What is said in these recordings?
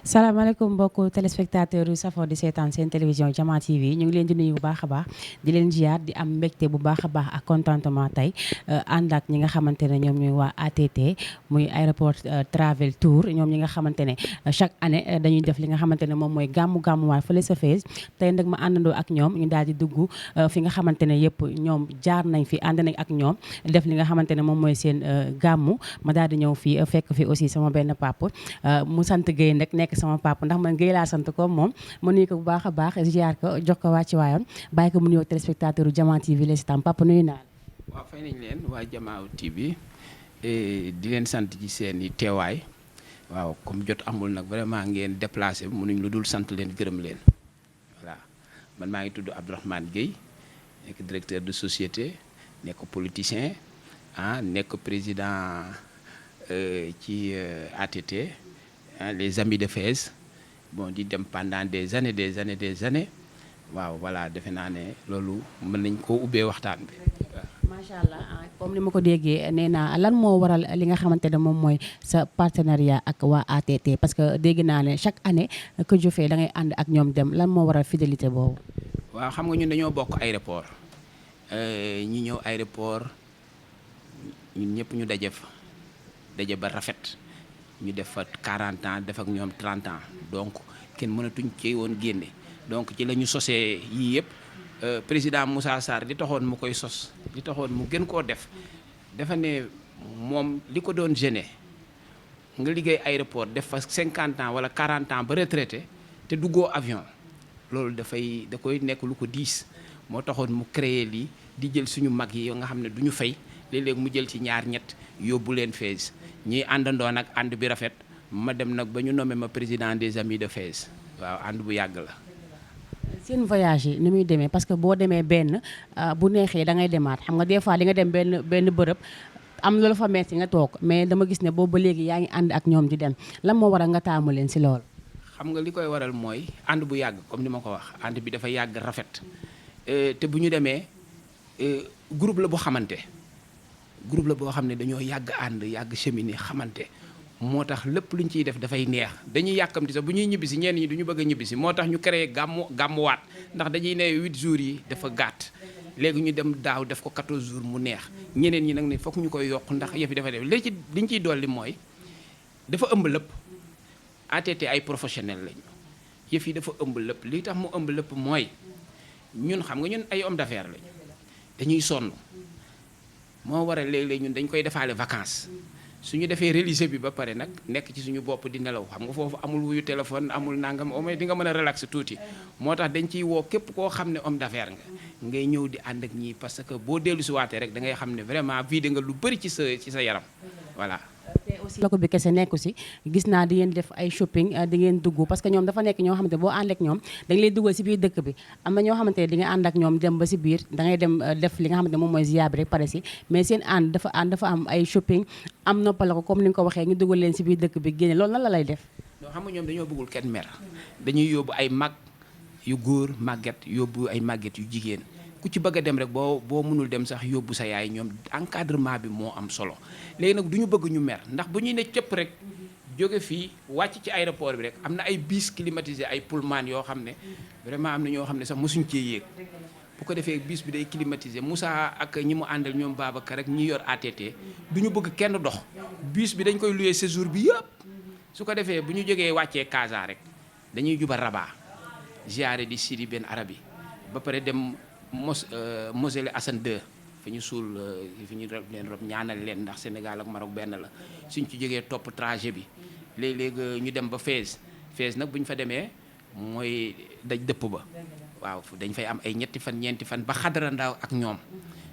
salaamaaleykum mbokku téléspectateur yu safoo di seetaan seen télévision Jama TV ñu ngi leen di nuyu bu baax a baax di leen ziar di am mbégte bu baax a baax ak contentement tey ànd ak ñi nga xamante ne ñoom ñuy waa ATT muy aéroport travel tour ñoom ñi nga xamante ne chaque année dañuy def li nga xamante ne moom mooy gàmmuwaay fële sa fees tey nag ma àndandoo ak ñoom ñu daal di dugg fi nga xamante ne yëpp ñoom jaar nañ fi ànd nañ ak ñoom def li nga xamante ne moom mooy seen gàmmu ma daal di ñëw fii fekk fi aussi sama benn papa mu sant Guèye nag nekk sama papa ndax man Guèye laa sant ko moom mu nuyu ko bu baax a baax ziar ko jox ko wàcc waayam bàyyi ko mu nuyoo téléspectateur u Jama TV les itam papa nuyu naa la. waaw fay nañ leen waa Jama TV di leen sant ci seen i teewaay waaw comme jot amul nag vraiment ngeen déplacé mënuñ lu dul sant leen gërëm leen voilà man maa ngi tudd Abdourahmane Guèye nekk directeur de société nekk politicien nekk président ci ATT les amis de Fès bon di dem pendant des années waaw voilà defe naa ne loolu mën nañ koo ubbee waxtaan bi. macha allah comme ni ma ko déggee nee naa lan moo waral li nga xamante ne moom mooy sa partenariat ak waa ATT parce que dégg naa ne chaque année que je fais da ngay ànd ak ñoom dem lan moo waral fidélité boobu. waaw xam nga ñun dañoo bokk aéroport ñi ñëw aéroport ñun ñëpp ñu daje ba rafet. ñu def fa 40 ans def ak ñoom 30 ans donc kenn mënatuñ ci woon génne donc ci la ñu sosee yii yëpp président Moussa Sarr li taxoon mu koy sos li taxoon mu gën koo def dafa ne moom li ko doon gêné nga liggéey aéroport def fa 50 ans wala 40 ans ba retraité te duggoo avion loolu da koy nekk lu ko diis moo taxoon mu créé lii di jël suñu mag yi nga xam ne du ñu fay léeg-léeg mu jël ci ñaar ñett yóbbu leen Fès ñuy àndandoo nag ànd bi rafet ma dem nag ba ñu nommé ma président des amis de Fès waaw ànd bu yàgg la. seen voyage yi ni muy demee parce que boo demee benn bu neexee da ngay demaat xam nga des fois di nga dem benn bërëb am loolu fa metti nga toog mais dama gis ne boobu ba léegi yaa ngi ànd ak ñoom di dem lan moo waral nga taamu leen si loolu. xam nga li koy waral mooy ànd bu yàgg comme ni ma ko wax ànd bi dafa yàgg rafet te bu ñu demee groupe la bu xamante. groupe la boo xam ne dañoo yàgg ànd yàgg cheminer xamante moo tax lépp luñ ciy def dafay neex dañuy yàkkamti sax bu ñuy ñibbisi ñenn ñi duñu bëgg a ñibbisi moo tax ñu créé gàmmuwaat ndax dañuy ne 8 jours yi dafa gàtt léegi ñu dem daaw def ko 14 jours mu neex ñeneen ñi nag ne fokk ñu koy yokk ndax yëf yi dafa def léegi liñ ciy dolli mooy dafa ëmb lépp ATT ay professionnel lañu yëf yi dafa ëmb lépp li tax mu ëmb lépp mooy ñun xam nga ñun ay homme d'affaires lañu dañuy sonn moo waral léeg-léeg ñun dañ koy defaale vacances suñu defee réalisé bi ba pare nag nekk ci suñu bopp di nelaw xam nga foofu amul wuyu téléphone amul nangam au moins di nga mën a relaxer tuuti moo tax dañ ciy woo képp koo xam ne homme d'affaires nga ngay ñëw di ànd ak ñii parce que boo dellu si waatee rek da ngay xam ne vraiment vidé nga lu bëri ci sa yaram voilà. te aussi loko bi kese nekku si gis naa di ngeen def ay shopping di ngeen dugg parce que ñoom dafa nekk ñoo xamante boo ànd ak ñoom dañ lay duggal si biir dëkk bi am na ñoo xamante ne di nga ànd ak ñoom dem ba si biir da ngay dem def li nga xamante moom mooy ziar bi rek pare si mais seen dafa am ay shopping am noppala ko comme ni nga ko waxee ñu duggal leen si biir dëkk bi génne loolu nan la lay def. ñoo xam nga ñoom dañoo bëggul kenn mer dañuy yóbbu ay mag yu góor màgget yóbbu ay màgget yu jigéen ku ci bëgg a dem rek boo mënul dem sax yóbbu sa yaay ñoom encadrement bi moo am solo léegi nag du ñu bëgg ñu mer ndax bu ñuy ne cëpp rek jóge fii wàcc ci aéroport bi rek am na ay bus climatisé ay pullman yoo xam ne vraiment am na ñoo xam ne sax mosuñ cee yéeg bu ko defee bus bi day climatisé Moussa ak ñi mu àndal ñoom Babacar rek ñi yor ATT du ñu bëgg kenn dox bus bi dañ koy loué séjour bi yëpp su ko defee bu ñu jógee wàccee Casa rek dañuy juba Rabat ziare di Sidi Ben Arabi ba pare dem mausolée Hassan II fi ñu suul fi ñu leen rob ñaanal leen ndax Sénégal ak Maroc benn la suñ ci jógee topp trajet bi léeg-léeg ñu dem ba Fès nag bu ñu fa demee mooy daj dëpp ba waaw dañ fay am ay ñeenti fan ba Xadara Ndaw ak ñoom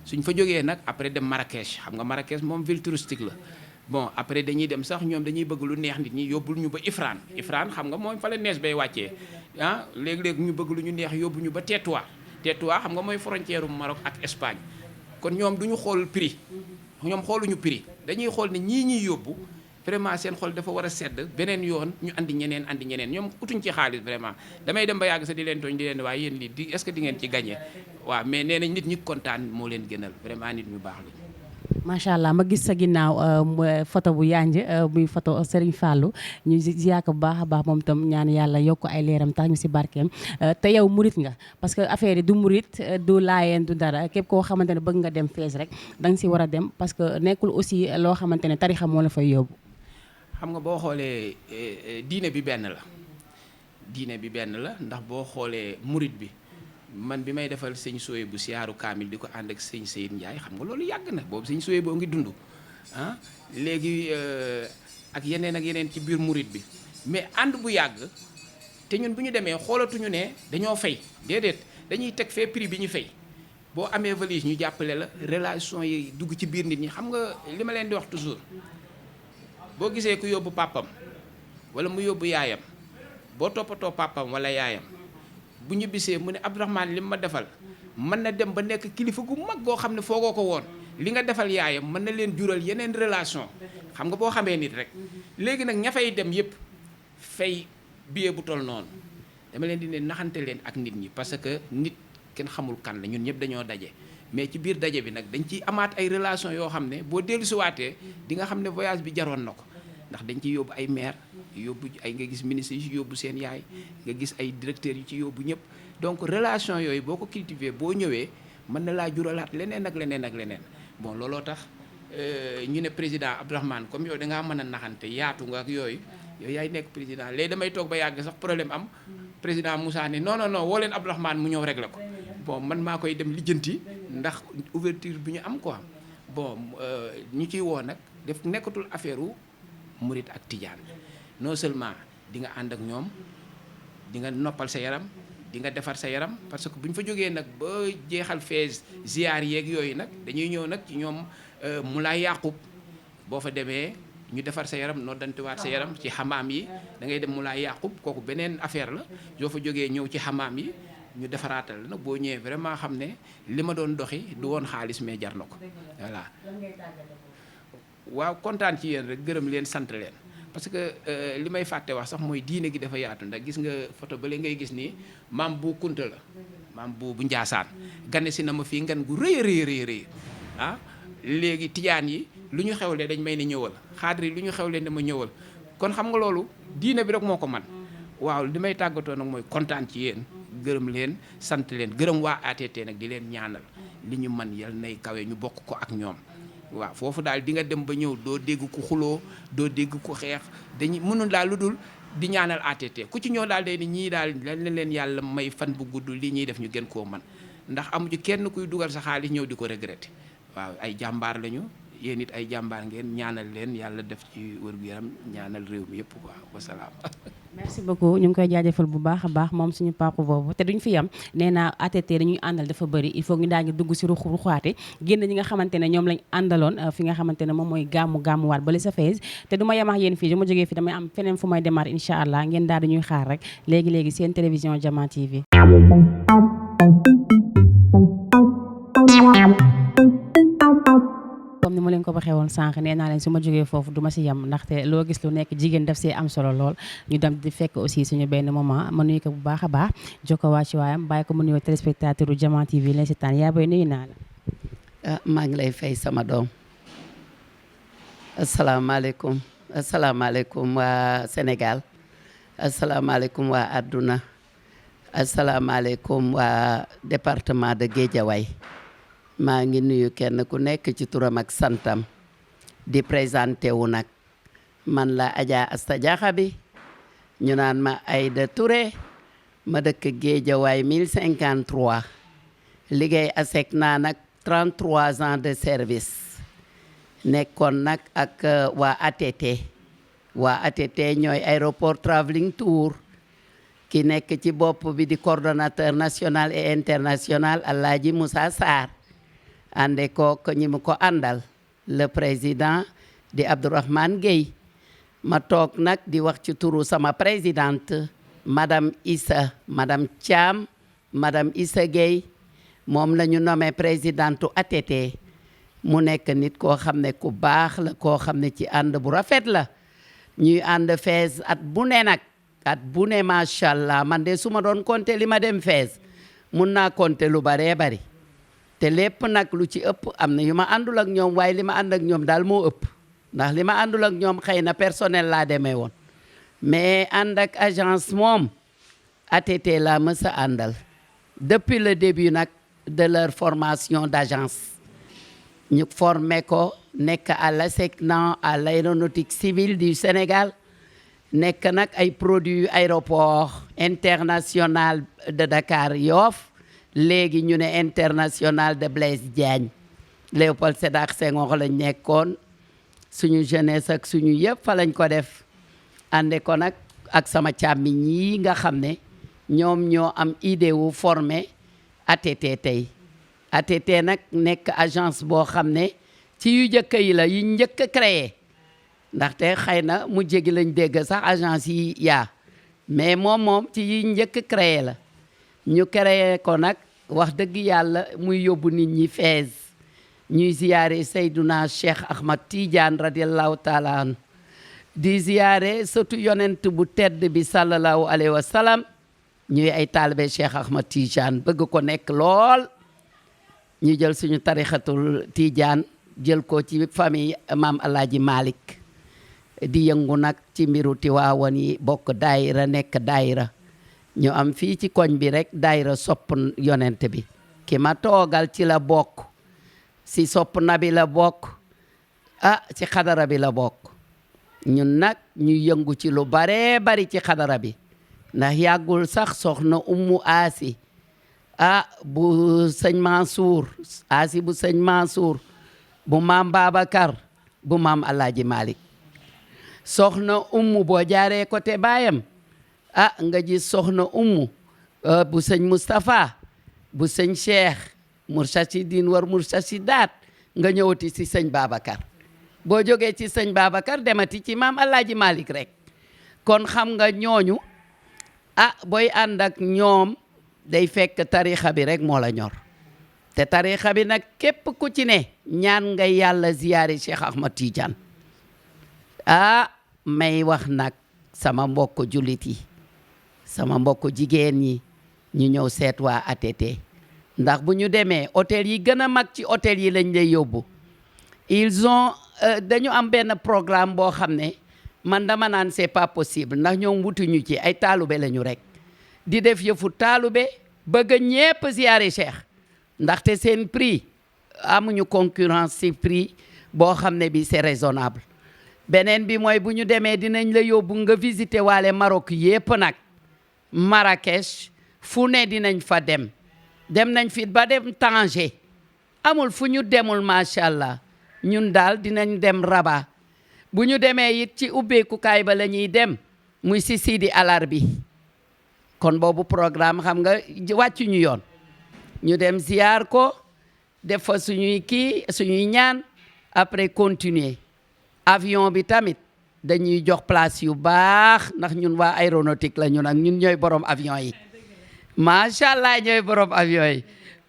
suñ fa jógee nag après dem Marrakech xam nga Marrakech moom ville touristique la bon après dañuy dem sax ñoom dañuy bëgg lu neex nit ñi yóbbul ñu ba Ifrane xam nga moom fa la nees bay wàccee léeg-léeg ñu bëgg lu ñu neex yóbbu ñu ba Tétouan xam nga mooy frontière Maroc ak Espagne kon ñoom du ñu xool prix ñoom xooluñu prix dañuy xool ne ñii ñuy yóbbu vraiment seen xol dafa war a sedd beneen yoon ñu andi ñeneen ñoom utuñ ci xaalis vraiment damay dem ba yàgg sax di leen tooñ di leen waaye yéen lii est-ce que di ngeen ci gagné waaw mais nee nañ nit ñi kontaan moo leen gënal vraiment nit ñu baax lañu. macha allah ma gis sa ginnaaw photo bu yanj muy photo Serigne Fallou ñu ziyaar ko bu baax a baax moom tam ñaan yàlla yokk ay leeram tax ñu si barkeem te yow murit nga parce que affaire yi du murit du laayeen du dara képp koo xamante ne bëgg nga dem fees rek da nga si war a dem parce que nekkul aussi loo xamante ne tarixa moo la fay yóbbu. xam nga boo xoolee diine bi benn la ndax boo xoolee murit bi man bi may defal sëñ Soye bu siyaaru kaamil di ko ànd ak sëñ Seyid Ndiaye xam nga loolu yàgg na boobu sëñ Soye boo ngi dund léegi ak yeneen ci biir murit bi mais ànd bu yàgg te ñun bu ñu demee xoolatuñu ne dañoo fay déedéet dañuy teg fee prix bi ñu fay boo amee valise ñu jàppale la relation yi dugg ci biir nit ñi xam nga li ma leen di wax toujours boo gisee ku yóbbu pàppam wala mu yóbbu yaayam boo toppatoo pàppam wala yaayam bu ñu bisee mu ne Abdourahmane li ma defal mën na dem ba nekk kilifa gu mag goo xam ne foogoo ko woon li nga defal yaayam mën na leen jural yeneen relation xam nga boo xamee nit rek léegi nag ña fay dem yëpp fay billet bu toll noonu dama leen di ne naxante leen ak nit ñi parce que nit kenn xamul kan la ñun ñëpp dañoo daje mais ci biir daje bi nag dañ ciy amaat ay relation yoo xam ne boo dellusiwaatee di nga xam ne voyage bi jaroon na ko ndax dañ ciy yóbbu ay maire yóbbu ay nga gis ministre yu ci yóbbu seen yaay nga gis ay directeurs yu ci yóbbu ñëpp donc relation yooyu boo ko cultiver boo ñëwee mën na laa juralaat leneen ak leneen bon looloo tax ñu ne président Abdourahmane comme yow da ngaa mën a naxante yaatu nga ak yooyu yaay nekk président léegi damay toog ba yàgg sax problème am président Moussa ne non woo leen Abdourahmane mu ñëw régler ko bon man maa koy dem lijjanti ndax ouverture bi ñu am quoi bon ñu ciy woo nag def nekkatul affaire u murit ak tijaan non seulement di nga ànd ak ñoom di nga noppal sa yaram di nga defar sa yaram parce que bu ñu fa jógee nag ba jeexal fees ziyaar yeeg yooyu nag dañuy ñëw nag ci ñoom mu laa yàqub boo fa demee ñu defar sa yaram noo dantewaat sa yaram ci xamaam yi da ngay dem mu laa yàqub kooku beneen affaire la soo fa jógee ñëw ci xamaam yi ñu defaraatal la nag boo ñëwee vraiment xam ne li ma doon doxi du woon xaalis mais jar na ko voilà. waaw kontaan ci yéen rek gërëm leen sant leen parce que li may fàtte wax sax mooy diine gi dafa yaatu ndax gis nga photo ba ngay gis nii maam bu Kunta la maam bu Njaasaan gane si na ma fii ngan gu rëy léegi tijaan yi lu ñu xewle dañ may ne ñëwal xaadir yi lu ñu xewle ne ma ñëwal kon xam nga loolu diine bi rek moo ko man waaw li may tàggatoo nag mooy kontaan ci yéen gërëm leen sant leen gërëm waa ATT nag di leen ñaanal li ñu man yal nay kawe ñu bokk ko ak ñoom waaw foofu daal di nga dem ba ñëw doo dégg ku xuloo doo dégg ku xeex dañuy mënul daal lu dul di ñaanal ATT ku ci ñëw daal day ni ñii daal lan leen yàlla may fan bu gudd lii ñuy def ñu gën koo man ndax amuñu kenn kuy dugal sa xaalis ñëw di ko regretter waaw ay jàmbaar lañu yéen it ay jàmbaar ngeen ñaanal leen yàlla def ci wér-gu-yaram ñaanal réew mi yëpp waaw wasalaam. merci beaucoup ñu ngi koy jaajëfal bu baax a baax moom suñu papa boobu te duñ fi yam nee naa ATT dañuy àndal dafa bëri il faut ñu daal di dugg si ruxaate génn ñi nga xamante ne ñoom lañ àndaloon fi nga xamante ne moom mooy gàmmuwaat bale sa fees te du ma yem ak yéen fii du ma jógee fii damay am feneen fu may démarrer incha allah ngeen daal di ñuy xaar rek léegi seen télévision Jama TV. comme ni ma leen ko waxee woon sànq nee naa leen su ma jógee foofu du ma si yem ndaxte loo gis lu nekk jigéen daf see am solo lool ñu dem di fekk aussi suñu benn moment ma nuyu ko bu baax a baax jokko waa ci waayam bàyyi ko mu nuyoo téléspectateur u Jama TV leen si taan yaa booy nuyu naa la. maa ngi lay fay sama doom asalaamaaleykum waa Sénégal asalaamaaleykum waa àdduna asalaamaaleykum waa département de Guédiawaye maa ngi nuyu kenn ku nekk ci turam ak santam di présenté wu nag man la Adja Asta Diakhaby ñu naan ma Aïda Touré ma dëkk Guédiawaye 1053 liggéey ASEC naa nag 33 ans de service nekkoon nag ak waa ATT ñooy aéroport travelling tour ki nekk ci bopp bi di coordonnateur national et international Alhaji Moussa Sarr ànde ko ñi mu ko àndal le président di Abdourahmane Gueye ma toog nag di wax ci turu sama présidente madame Thiam madame Issa Gueye moom la ñu nommé présidentu ATT mu nekk nit koo xam ne ku baax la koo xam ne ci ànd bu rafet la ñuy ànd fees at bu ne macha allah man de su ma doon compter li ma dem fees mun naa compter lu baree bari te lépp nag lu ci ëpp am na yu ma àndul ak ñoom waaye li ma ànd ak ñoom daal moo ëpp ndax li ma àndul ak ñoom xëy na personnel laa demee woon mais ànd ak agence moom ATT laa mës a àndal depuis le début nag de leur formation d'agence ñu formé ko nekk à l'ASECNA à l'aéronautique civile du Sénégal nekk nag ay produits aéroport international de Dakar Yoff léegi ñu ne international de Blaise Diagne Léopold Sédar Senghor lañ nekkoon suñu jeunesse ak suñu yëpp fa lañ ko def ànde ko nag ak sama càmmiñ yi nga xam ne ñoom ñoo am idée wu formé ATT tey ATT nag nekk agence boo xam ne ci yu njëkk yi la yu njëkk a créé ndaxte xëy na mu jégi lañ dégg sax agence yi yaa mais moom ci yu njëkk créé la ñu créé ko nag wax dëgg yàlla muy yóbbu nit ñi Fès ñuy ziyaare Seydouna Cheikh Ahmad Tidiane radiallahu taala an di ziyaare surtout yonent bu tedd bi sallallahu alayhi wa sallam ñuy ay taalibe Cheikh Ahmad Tidiane bëgg ko nekk lool ñu jël suñu tarixatul Tidiane jël ko ci famille maam Alaaji Malick di yëngu nag ci mbiru Tiwaawan yi bokk daayira nekk daayira ñu am fii ci koñ bi rek daayira sopp yonent bi ki ma toogal ci la bokk si sopp nabi la bokk ci xadara bi la bokk ñun nag ñu yëngu ci lu bare bari ci xadara bi ndax yàggul sax soxna Ummu Asi bu sëñ Mansour Asi bu sëñ Mansour bu maam Babacar bu maam Alaaji Malick soxna Ummu boo jaaree côté baayam nga gis soxna Ummu bu sëñ Moustapha bu sëñ Cheikh Mourchachidine war Mourchachidaat nga ñëwati ci sëñ Babacar boo jógee ci sëñ Babacar demati ci maam Alaaji Malick rek kon xam nga ñooñu booy ànd ak ñoom day fekk tarixa bi rek moo la ñor te tarixa bi nag képp ku ci ne ñaan nga yàlla ziyaari Cheikh Ahmad Tidiane may wax nag sama mbokk jullit yi sama mbokk jigéen ñi ñu ñëw seet waa ATT ndax bu ñu demee hôtel yi gën a mag ci hôtel yi lañ lay yóbbu ils ont dañu am benn programme boo xam ne man dama naan c'est pas possible ndax ñoom wutuñu ci ay taalube lañu rek di def yëfu taalube bëgg ñépp ziyaare Cheikh ndaxte seen prix amuñu concurrence ci prix boo xam ne bi c'est raisonnable beneen bi mooy bu ñu demee dinañ la yóbbu nga visiter waale Maroc yépp nag Marrakech fu ne dinañ fa dem nañ fi ba dem Tanger amul fu ñu demul macha allah ñun daal dinañ dem Rabat bu ñu demee it ci ubbeekukaay ba la ñuy dem muy si Sidi Alarbi kon boobu programme xam nga wàccuñu yoon ñu dem ziyaar ko def fa suñuy ñaan après continuer avion bi tamit dañuy jox place yu baax ndax ñun waa aéronautique la ñu nag ñun ñooy borom avion yi macha allah ñooy borom avion yi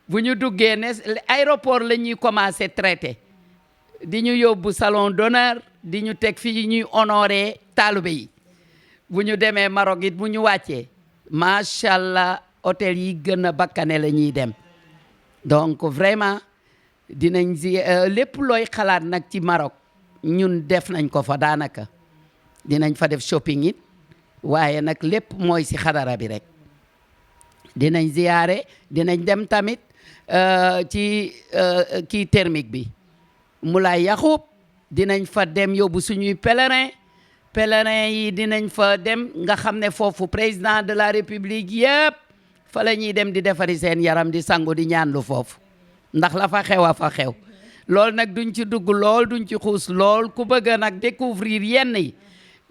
bu ñu duggee ne aéroport la ñuy commencer traité di ñu yóbbu salon d'honneur di ñu teg fii ñuy honorer taalibe yi bu ñu demee Maroc it bu ñu wàccee macha allah hôtel yi gën a bakkane la ñuy dem donc vraiment dinañ lépp looy xalaat nag ci Maroc ñun def nañ ko fa daanaka dinañ fa def shopping it waaye nag lépp mooy si xadara bi rek dinañ ziyaare dinañ dem tamit ci kii thermique bi Moulay Yacoub dinañ fa dem yóbbu suñuy pèlerin yi dinañ fa dem nga xam ne foofu président de la république yëpp fa la ñuy dem di defari seen yaram di sangu di ñaanlu foofu ndax la fa xew a fa xew loolu nag duñ ci dugg lool duñ ci xuus lool ku bëgg nag découvrir yenn yi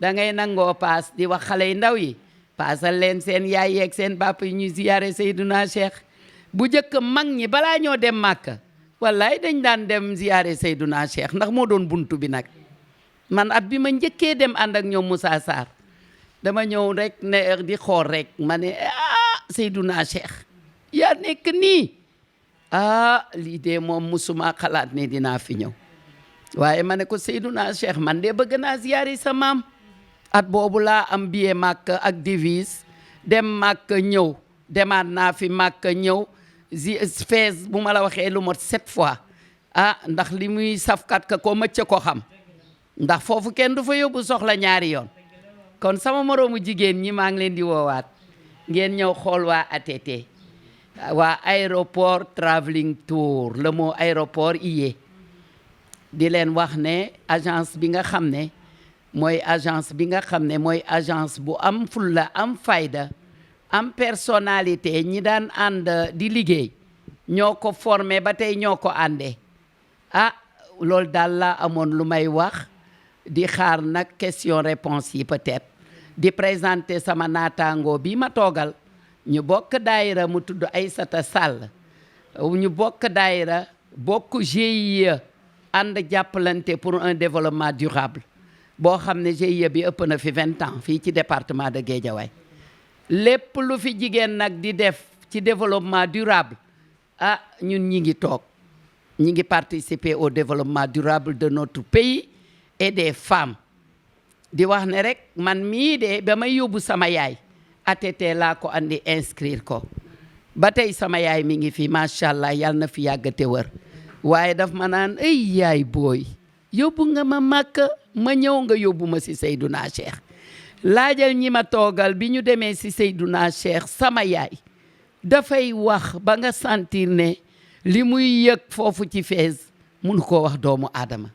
da ngay nangoo paas di wax xale yu ndaw yi paasal leen seen yaay yeeg seen bàpp yi ñuy ziyaare Seydouna Cheikh bu njëkk mag ñi balaa ñoo dem Màkka wallaay dañ daan dem ziyaare Seydouna Cheikh ndax moo doon buntu bi nag man at bi ma njëkkee dem ànd ak ñoom Moussa Sarr dama ñëw rek ne di xool rek ma ne Seydouna Cheikh yaa nekk nii lii de moom musuma xalaat ne dinaa fi ñëw waaye ma ne ko Seydouna Cheikh man de bëgg naa ziyaari sa maam at boobu laa am billet Màkka ak devise dem Màkka ñëw demaat naa fi Màkka ñëw fees bu ma la waxee lu mot 7 fois ndax li muy safkat ka ko mëcc ko xam ndax foofu kenn du fa yóbbu soxla ñaari yoon kon sama moroomu jigéen ñi maa ngi leen di woowaat ngeen ñëw xool waa ATT waa aéroport travelling tour le mot aéroport iye di leen wax ne agence bi nga xam ne mooy agence bu am fulla am fayda am personnalité ñi daan ànd di liggéey ñoo ko formé ba tey ñoo ko àndee loolu daal laa amoon lu may wax di xaar nag question réponse yi peut-être di présenter sama naataango bi ma toogal ñu bokk daayira mu tudd Aïssata Sall ñu bokk daayira bokk GIE ànd jàppalante pour un développement durable boo xam ne GIE bi ëpp na fi 20 ans fii ci département de Guédiawaye lépp lu fi jigéen nag di def ci développement durable ñun ñi ngi toog ñi ngi participer au développement durable de notre pays et des femmes di wax ne rek man mii de ba may yóbbu sama yaay ATT laa ko andi inscrire ko ba tey sama yaay mi ngi fi macha allah yal na fi yàggate wër waaye daf ma naan ay yaay booy yóbbu nga ma Makka ma ñëw nga yóbbu ma si Seydouna Cheikh laajal ñi ma toogal bi ñu demee si Seydouna Cheikh sama yaay dafay wax ba nga sentir ne li muy yëg foofu ci Fès mënu koo wax doomu aadama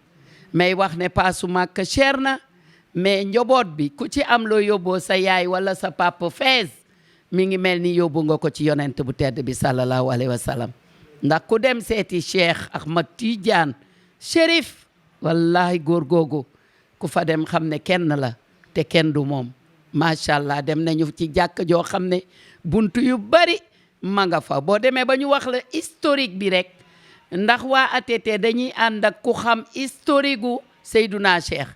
may wax ne paasu Makka cher na mais njaboot bi ku ci am loo yóbboo sa yaay wala sa papa Fès mi ngi mel ni yóbbu nga ko ci yonent bu tedd bi sallallahu alayhi wa sallam ndax ku dem seeti Cheikh Ahmad Tidiane Chérif wallahi góor googu ku fa dem xam ne kenn la te kenn du moom macha allah dem nañu ci jàkk joo xam ne buntu yu bari ma nga fa boo demee ba ñu wax la historique bi rek ndax waa ATT dañuy ànd ak ku xam historique gu Seydouna Cheikh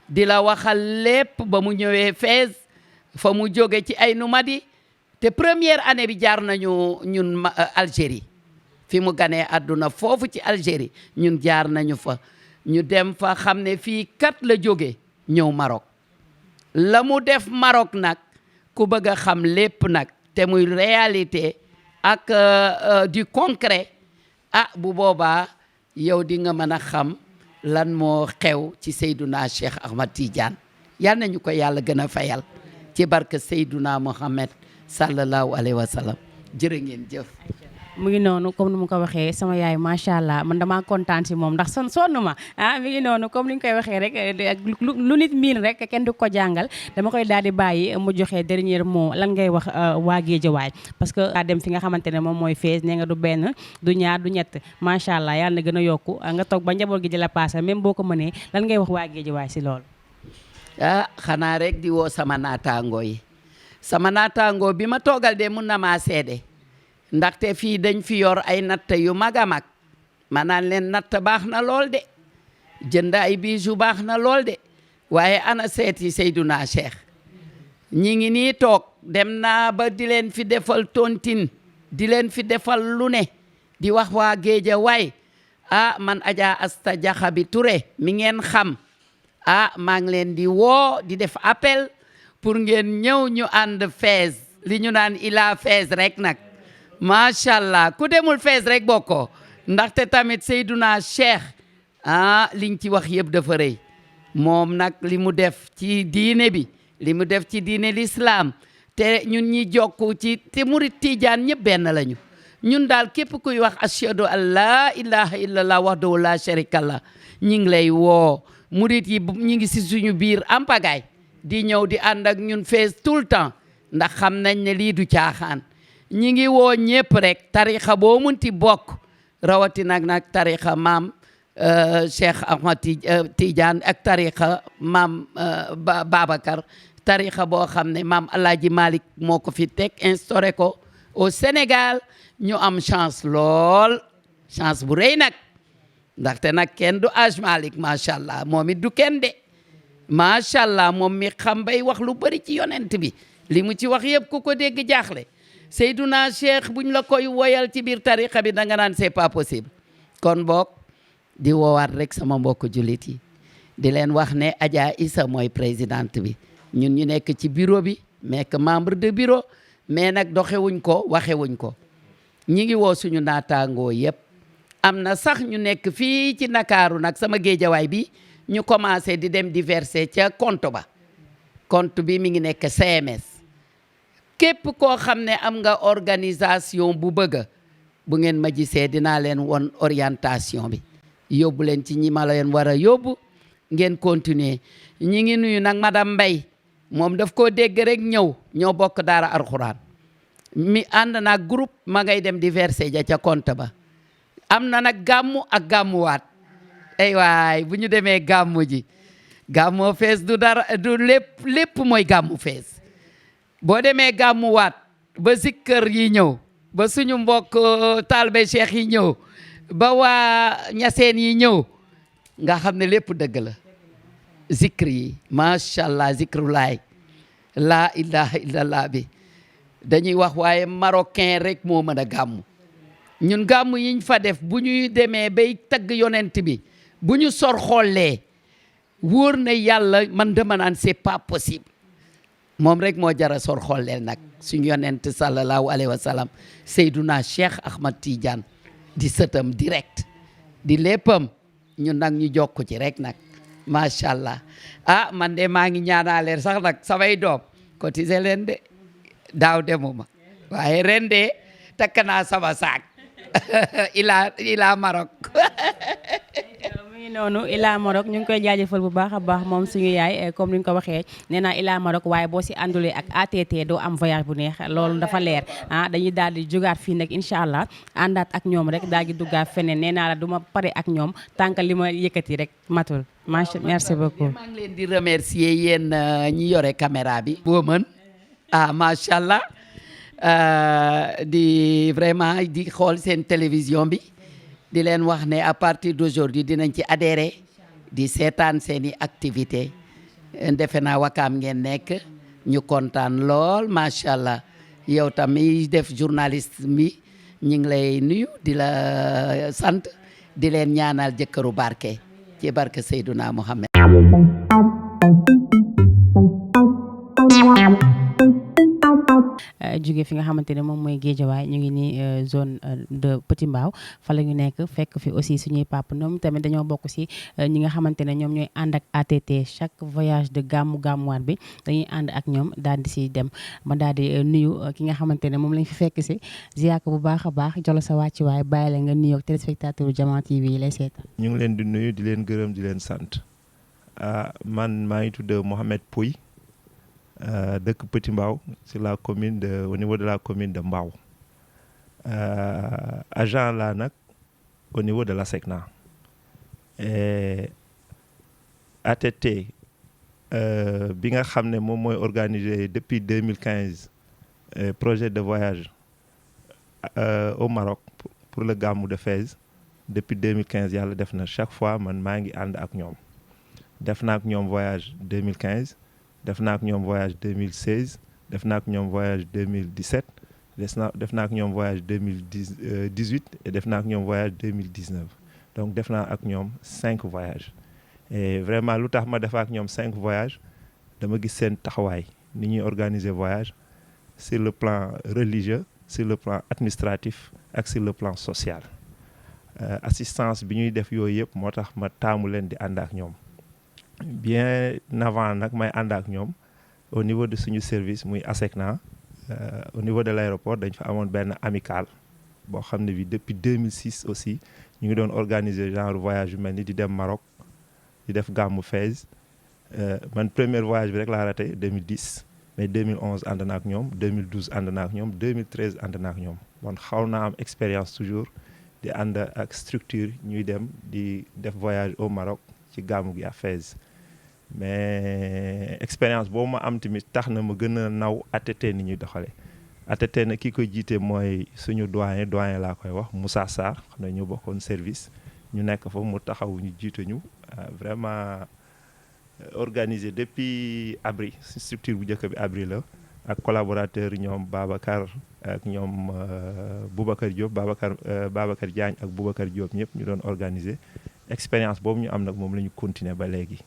di la waxal lépp ba mu ñëwee Fès fa mu jóge ci ay numadi te première année bi jaar nañu ñun Algérie fi mu ganee àdduna foofu ci Algérie ñun jaar nañu fa ñu dem fa xam ne fii kat la jóge ñëw Maroc la mu def Maroc nag ku bëgg a xam lépp nag te muy réalité ak du concret bu boobaa yow di nga mën a xam lan moo xew ci Seydouna Cheikh Ahmad Tidiane yal nañu ko yàlla gën a fayal ci barke Seydouna Mohamed sallallahu alayhi wa sallam jërë ngeen jëf. mu ngi noonu comme ni mu ko waxee sama yaay macha allah man damaa kontaan si moom ndax sonn ma mi ngi noonu comme ni ñu koy waxee rek lu nit miin rek kenn du ko jàngal dama koy daal di bàyyi mu joxe dernier mot lan ngay wax waa Guédiawaye parce que daa dem fi nga xamante ne moom mooy Fès nee nga du benn du ñaar du ñett macha allah yàlla na gën a yokku nga toog ba njaboot gi di la paase même boo ko mënee lan ngay wax waa Guédiawaye si loolu. xanaa rek di woo sama naataangoo yi sama naataangoo bi ma toogal de mun na maa seede. ndaxte fii dañ fi yor ay natt yu mag a mag ma naan leen natt baax na lool de jënd ay bijoux baax na lool de waaye ana seeti Seydouna Cheikh ñi ngi nii toog dem naa ba di leen fi defal tontine di leen fi defal lu ne di wax waa Guédiawaye man Adja Asta Diakhaby Touré mi ngeen xam maa ngi leen di woo di def appel pour ngeen ñëw ñu ànd Fès li ñu naan ila Fès rek nag macha allah ku demul Fès rek bokkoo ndaxte tamit Seydouna Cheikh liñ ci wax yëpp dafa rëy moom nag li mu def ci diine bi li mu def ci diine l'islam te ñun ñi jokku ci te murit Tijaan ñëpp benn lañu ñun daal képp kuy wax ashhadu an laa ilaha illallah wahdahu la sharika lah ñi ngi lay woo murit yi ñi ngi si suñu biir ampagaay di ñëw di ànd ak ñun Fès tout le temps ndax xam nañ ne lii du caaxaan ñi ngi woo ñëpp rek tarixa boo munti bokk rawati nag tarixa maam Cheikh Ahmad Tidiane ak tarixa maam Babacar tarixa boo xam ne maam Alaaji Malick moo ko fi teg instauré ko au Sénégal ñu am chance lool chance bu rëy nag ndaxte nag kenn du Aj Malick macha allah moom it du kenn de macha allah moom mi xam bay wax lu bëri ci yonent bi li mu ci wax yëpp ku ko dégg jaaxle Seydouna Cheikh buñ la koy woyal ci biir tarixa bi da nga naan c'est pas possible kon boog di woowaat rek sama mbokk jullit yi di leen wax ne Adja Issa mooy présidente bi ñun ñu nekk ci bureau bi nekk membre de bureau mais nag doxewuñ ko waxewuñ ko ñi ngi woo suñu naataangoo yëpp am na sax ñu nekk fii ci Ndakaaru nag sama géejawaay bi ñu commencé di dem di verser ca compte ba compte bi mi ngi nekk CMS képp koo xam ne am nga organisation bu bëgg bu ngeen ma gisee dinaa leen won orientation bi yóbbu leen ci ñi ma leen war a yóbbu ngeen continuer ñi ngi nuyu nag madame Mbaye moom daf koo dégg rek ñoo bokk daara alxuraan mi ànd nag groupe ma ngay dem di verser ja ca compte ba am na nag gàmmu ak gàmmuwaat ay waay bu ñu demee gàmmu ji gàmmoo fees du dara du lépp mooy gàmmu fees boo demee gàmmuwaat ba zikkër yi ñëw ba suñu mbokk taalibe cheikh yi ñëw ba waa ñaseen yi ñëw nga xam ne lépp dëgg la zikr yi macha allah zikrulaay laa ilaha illallah bi dañuy wax waaye marocain rek moo mën a gàmmu ñun gàmmu yiñ fa def bu ñuy demee bay tagg yonent bi bu ñu sor xollee wóor na yàlla man dama naan c'est pas possible moom rek moo jara sor xolleel nag suñu yonent sallallahu alayhi wa sallam Seyduna Cheikh Ahmad Tidiane di sëtam direct di léppam ñun nag ñu jokk ci rek nag macha allah ah man de maa ngi ñaanaleer sax nag samay doom cotiser leen de daaw demuma waaye ren de takk naa sama saak ila Maroc mu ngi noonu ila Maroc ñu ngi koy jaajëfal bu baax a baax moom suñu yaay comme ni ñu ko waxee nee naa ila Maroc waaye boo si àndulee ak ATT doo am voyage bu neex loolu dafa leer dañuy daal di jógaat fii nag incha allah àndaat ak ñoom rek daal di duggaat feneen nee naa la du ma pare ak ñoom tànk li ma yëkkati rek matul merci beaucoup. maa ngi leen di remercier yéen ñi yore caméra bi boo mën macha allah di vraiment di xool seen télévision bi di leen wax ne à partir d'aujourd'hui dinañ ci adhérer di seetaan seeni activité defe naa Wakaam ngeen nekk ñu kontaan lool macha allah yow tamit def journaliste bi ñu ngi lay nuyu di la sant di leen ñaanal jëkkëru barke ci barke Seydouna Mohamed. jóge fi nga xamante ne moom mooy Géejawaay ñu ngi nii zone de Petit Mbao fa la ñu nekk fekk fi aussi suñuy papa ñoom tamit dañoo bokk si ñi nga xamante ne ñoom ñooy ànd ak ATT chaque voyage de gàmmuwaat bi dañuy ànd ak ñoom daal di si dem ma daal di nuyu ki nga xamante ne moom lañ fi fekk si ziyaar ko bu baax a baax jolo sa wàccuwaay bàyyi la nga nuyoo téléspectateur Jama TV yi lay seetaan. ñu ngi leen di nuyu di leen gërëm di leen sant man maa ngi tudd Mohamed Pouy dëkk Petit Mbao sur la commune au niveau de la commune de Mbao agent là nag au niveau de l'ASECNA ATT bi nga xam ne moom mooy organisé depuis 2015 projet de voyage au Maroc pour le Gamou de Fès depuis 2015 yàlla def na chaque fois man maa ngi ànd ak ñoom def naa ak ñoom voyage 2015 def naa ak ñoom voyage 2016 def naa ak ñoom voyage 2017 def naa ak ñoom voyage 2018 et def naa ak ñoom voyage 2019 donc def naa ak ñoom 5 voyages et vraiment lu tax ma def ak ñoom 5 voyages dama gis seen taxawaay ni ñuy organiser voyage sur le plan religieux sur le plan administratif ak sur le plan social assistance bi ñuy def yooyu yëpp moo tax ma taamu leen di ànd ak ñoom bien avant nag may ànd ak ñoom au niveau de suñu service muy ASECNA au niveau de l'aéroport dañ fa amoon benn amicale boo xam ne bi depuis 2006 aussi ñu ngi doon organiser genre voyage yu mel ni di dem Maroc di def gàmmu Fès man premier voyage bi rek laa raté 2010 mais 2011 ànd na ak ñoom 2012 ànd na ak ñoom 2013 ànd na ak ñoom bon xaw naa am expérience toujours di ànd ak structure ñuy dem di def voyage au Maroc ci gàmmu gi à Fès mais expérience boobu ma am tamit tax na ma gën a naw ATT ni ñuy doxale ATT na ki koy jiite mooy suñu doyen laa koy wax Moussa Sarr xam ne ñu bokkoon service ñu nekk fa mu taxaw ñu jiite ñu vraiment organisé depuis Abri structure bu njëkk bi Abri la ak collaborateur ñoom Babacar ak ñoom Boubacar Diop Babacar Diagne ak Boubacar Diop ñëpp ñu doon organisé expérience boobu ñu am nag moom la ñu continuer ba léegi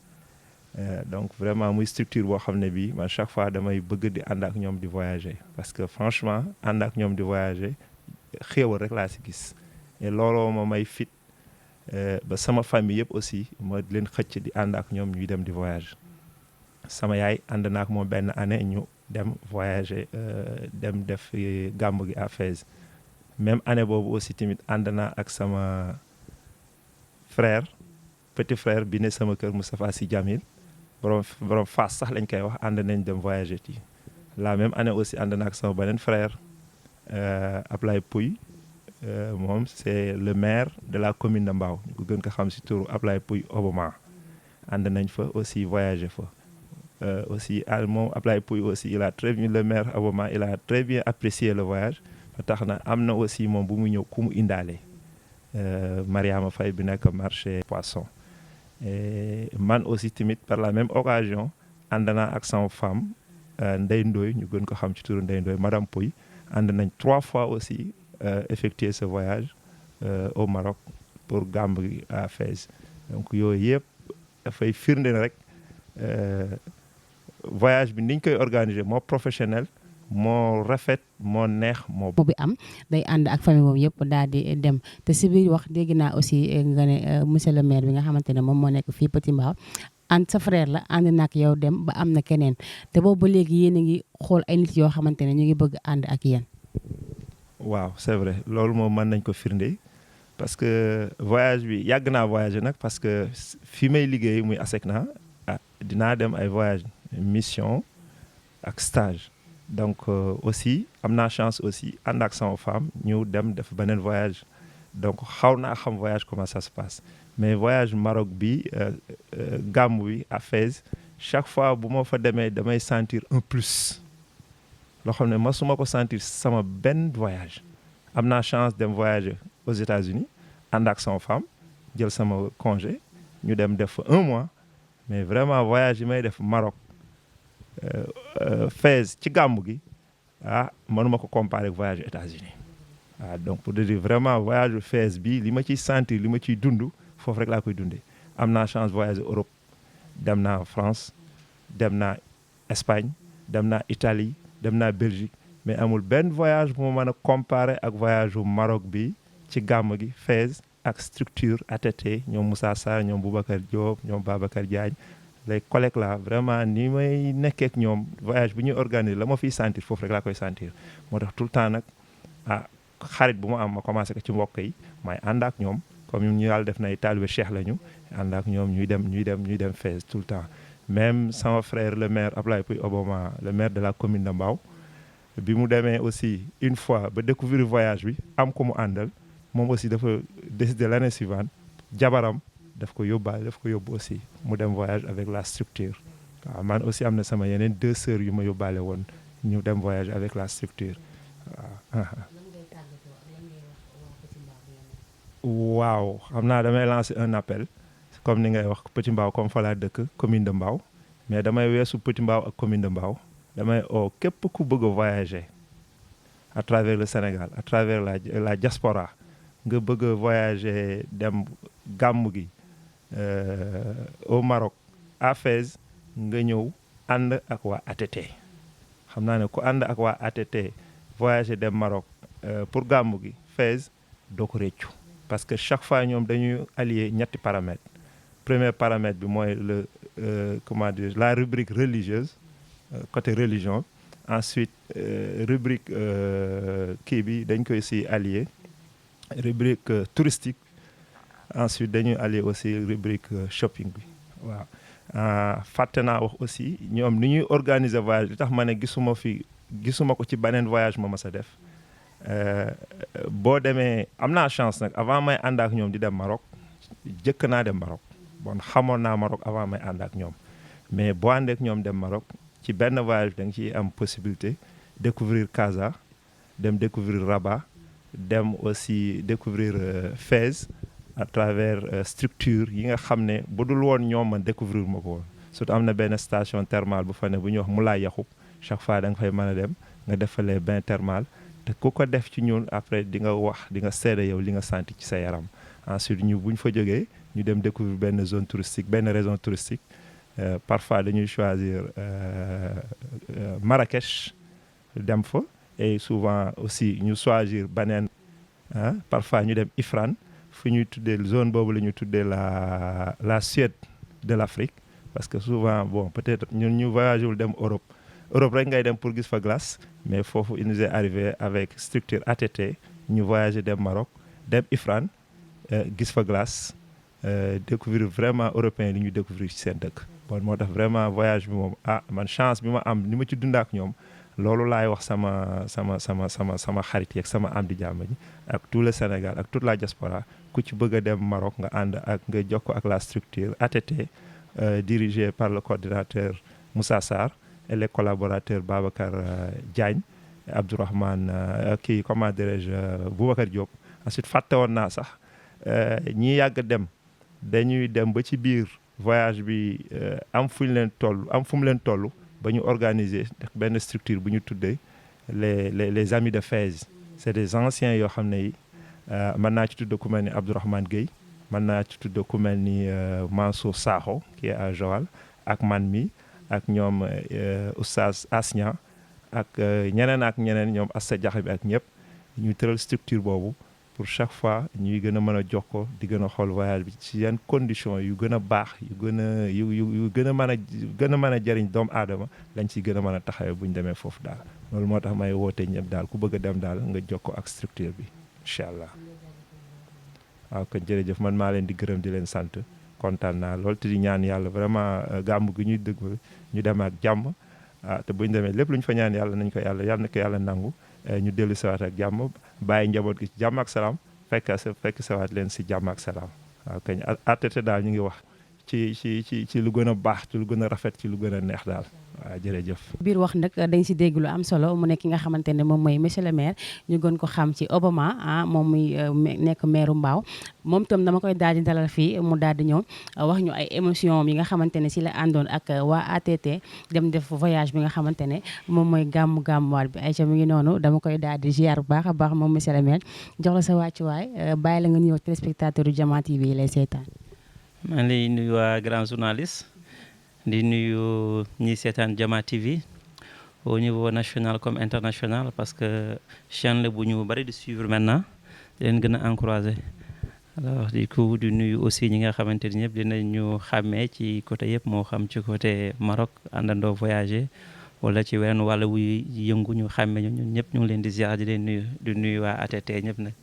donc vraiment muy structure boo xam ne bii man chaque fois damay bëgg di ànd ak ñoom di voyager parce que franchement ànd ak ñoom di voyager xéewal rek laa si gis et looloo ma may fit ba sama famille yëpp aussi ma leen xëcc di ànd ak ñoom ñuy dem di voyage sama yaay ànd na ak moom benn année ñu dem voyager dem def gàmmu gi à Fès même année boobu aussi tamit ànd naa ak sama frère petit frère bi ne sama kër Moustapha Sy Djamil borom Fass sax lañ koy wax ànd nañ dem voyager ci la même année aussi ànd naa ak sama beneen frère Ablaye Pouy moom c'est le maire de la commune de Mbao ñu ko gën ko xam si turu Ablaye Pouy Obama ànd nañ fa aussi voyager fa aussi moom Ablaye Pouy aussi il a très bien le maire Obama il a très bien apprécié le voyage ba tax na am na aussi moom bu mu ñëw ku mu indaale Mariama Faye bi nekk marché poisson et man aussi tamit par la même occasion ànd naa ak sama femme Ndeye Ndoye ñu gën ko xam ci turu Ndeye Ndoye madame Pouy ànd nañ 3 fois aussi effectuer ce voyage au Maroc pour gàmmu gi à Fès donc yooyu yëpp dafay firnde rek voyage bi niñ koy organiser moo professionnel moo rafet moo neex moo bi am day ànd ak famille moom yëpp daal di dem te si biir wax dégg naa aussi nga ne monsieur le maire bi nga xamante ne moom moo nekk fii Petit Mbao ànd sa frère la ànd na ak yow dem ba am na keneen te boobu ba léegi yéen a ngi xool ay nit yoo xamante ne ñu ngi bëgg ànd ak yéen. waaw c'est vrai loolu moom mën nañ ko firnde parce que voyage bi yàgg naa voyager nag parce que fi may liggéey muy ASECNA dinaa dem ay voyage mission ak stage donc aussi am naa chance aussi ànd ak sama femme ñu dem def beneen voyage donc xaw naa xam voyage comment ça se passe mais voyage Maroc bi gàmmu bi à Fès chaque fois bu ma fa demee damay sentir un plus loo xam ne masuma ko sentir sama benn voyage am naa chance dem voyager aux États-Unis ànd ak sama femme jël sama congé ñu dem def fa 1 mois mais vraiment voyage yi may def Maroc Fès ci gàmmu gi mënuma ko comparer ak voyage États-Unis donc pour dire vraiment voyage Fès bi li ma ciy sentir li ma ciy dund foofu rek laa koy dundee am naa chance voyager Europe dem naa France dem naa Espagne dem naa Italie dem naa Belgique mais amul benn voyage bu ma mën a comparer ak voyage u Maroc bi ci gàmm gi Fès ak structure ATT ñoom Moussa Sarr ñoom Boubacar Diop ñoom Babacar Diagne les collègues là vraiment ni may nekkee ak ñoom voyage bu ñuy organiser la ma fiy sentir foofu rek laa koy sentir moo tax tout le temps nag xarit bu ma am ma commencé ko ci mbokk yi may ànd ak ñoom comme ñu yàlla def na ay taalibe Cheikh lañu ànd ak ñoom ñuy dem Fès tout le temps même sama frère le maire Ablaye Pouy Obama le maire de la commune de Mbao bi mu demee aussi une fois ba découvrir voyage bi am ko mu àndal moom aussi dafa décider l'année suivante jabaram daf ko yóbbu aussi mu dem voyage avec la structure waaw man aussi am na sama yeneen 2 sœurs yu ma yóbbaale woon ñu dem voyage avec la structure waaw xam naa damay lancer un appel comme ni ngay wax Petit Mbao comme fa laa dëkk commune de Mbao mais damay weesu Petit Mbao ak commune de Mbao damay képp ku bëgg a voyager à travers le Sénégal à travers la diaspora nga bëgg a voyager dem gàmmu gi au Maroc à Fès nga ñëw ànd ak waa ATT xam naa ne ku ànd ak waa ATT voyager dem Maroc pour gàmmu gi Fès doo ko réccu parce que chaque fois ñoom dañuy allier ñetti paramètres premier paramètre bi mooy comment dire la rubrique religieuse côté religion ensuite rubrique kii bi dañ koy si allier rubrique touristique ensuite dañuy allier aussi rubrique shopping bi waaw fàtte naa wax aussi ñoom ni ñuy organiser voyage li tax ma ne gisuma ko ci beneen voyage ma mas a def boo demee am naa chance nag avant may ànd ak ñoom di dem Maroc jëkk naa dem Maroc bon xamoon naa Maroc avant may ànd ak ñoom mais boo àndee ak ñoom dem Maroc ci benn voyage da nga ciy am possibilité découvrir Casa dem découvrir Rabat dem aussi découvrir Fès à travers structure yi nga xam ne bu dul woon ñoom man découvrir ma ko woon surtout am na benn station thermale bu fa ne bu ñuy wax Moulay Yacoub chaque fois da nga fay mën a dem nga defalee bain thermal te ku ko def ci ñun après di nga wax di nga seede yow li nga senti ci sa yaram ensuite bu ñu fa jógee ñu dem découvrir benn zone touristique benn région touristique parfois dañuy choisir Marrakech dem fa et souvent aussi ñu choisir beneen ah parfois ñu dem Ifrane fu ñuy tuddee zone boobu la ñuy tuddee la Suède de l'Afrique parce que souvent bon peut-être ñun ñu voyagé wul dem Europe rek ngay dem pour gis fa glace mais foofu il nous est arrivé avec structure ATT ñu voyagé dem Maroc dem Ifrane gis fa glace découvrir vraiment européen li ñu découvrir ci seen dëkk bon moo tax vraiment voyage bi moom man chance bi ma am ni ma ci dund ak ñoom loolu laay wax sama xarit yeeg sama am di jàmm ji ak tout le Sénégal ak toute la diaspora ku ci bëgg a dem Maroc nga ànd ak nga jokkoo ak la structure ATT dirigée par le coordinateur Moussa Sarr et les collaborateurs Babacar Diagne Abdourahmane comment dirais-je Boubacar Diop ensuite fàtte woon naa sax ñi yàgg dem dañuy dem ba ci biir voyage bi am fu mu leen toll ba ñu organiser benn structure bu ñu tuddee les amis de Fès c'est des anciens yoo xam ne yi mën naa ci tudd ku mel ni Abdourahmane Gueye mën naa ci tudd ku mel ni Mansour Sakho qui est à Joal ak man mi ak ñoom Oustaz Asnia ak ñeneen ñoom Assa Diakhaby bi ak ñëpp ñu tëral structure boobu pour chaque fois ñuy gën a mën a jokkoo di gën a xool voyage bi ci yenn conditions yu gën a baax yu gën a mën a jëriñ doomu aadama lañ ciy gën a mën a taxawee bu ñu demee foofu daal loolu moo tax may woote ñëpp daal ku bëgg a dem daal nga jokkoo ak structure bi incha allah waaw kon jërëjëf man maa leen di gërëm di leen sant kontaan naa lool te di ñaan yàlla vraiment gàmmu gi ñuy dëgg ñu dem ak jàmm te bu ñu demee lépp lu ñu fa ñaan yàlla nañ ko yàlla na ko yàlla nangu ñu dellu siwaat ak jàmm bàyyi njaboot gi ci jàmm ak salaam fekk siwaat leen si jàmm ak salaam waaw kañ ATT daal ñu ngi wax ci lu gën a baax ci lu gën a rafet ci lu gën a neex daal waaw jërëjëf. biir wax nag dañ si dégg lu am solo mu nekk ki nga xamante ne moom mooy monsieur le maire ñu gën ko xam ci Obama moom muy nekk maire Mbao moom itam dama koy daal di dalal fii mu daal di ñëw wax ñu ay émotion yi nga xamante ne si la àndoon ak waa ATT dem def voyage bi nga xamante ne moom mooy gàmmuwaat bi Aïcha mi ngi noonu dama koy daal di ziar bu baax a baax moom monsieur le maire jox la sa wàccuwaay bàyyi la nga nuyoo téléspectateur yu Jama TV yi lay seetaan. maa ngi lay nuyu waa grand journaliste di nuyu ñi seetaan Jama TV au niveau national comme international parce que chaîne la bu ñu bari di suivre maintenant di leen gën a encourager alors du coup di nuyu aussi ñi nga xamante ni ñëpp dinañu xàmmee ci côté yëpp moo xam ci côté Maroc àndandoo voyager wala ci weneen wàll wuy yëngu ñu xàmmee ñun ñëpp ñu ngi leen di ziar di leen nuyu di nuyu waa ATT ñëpp nag.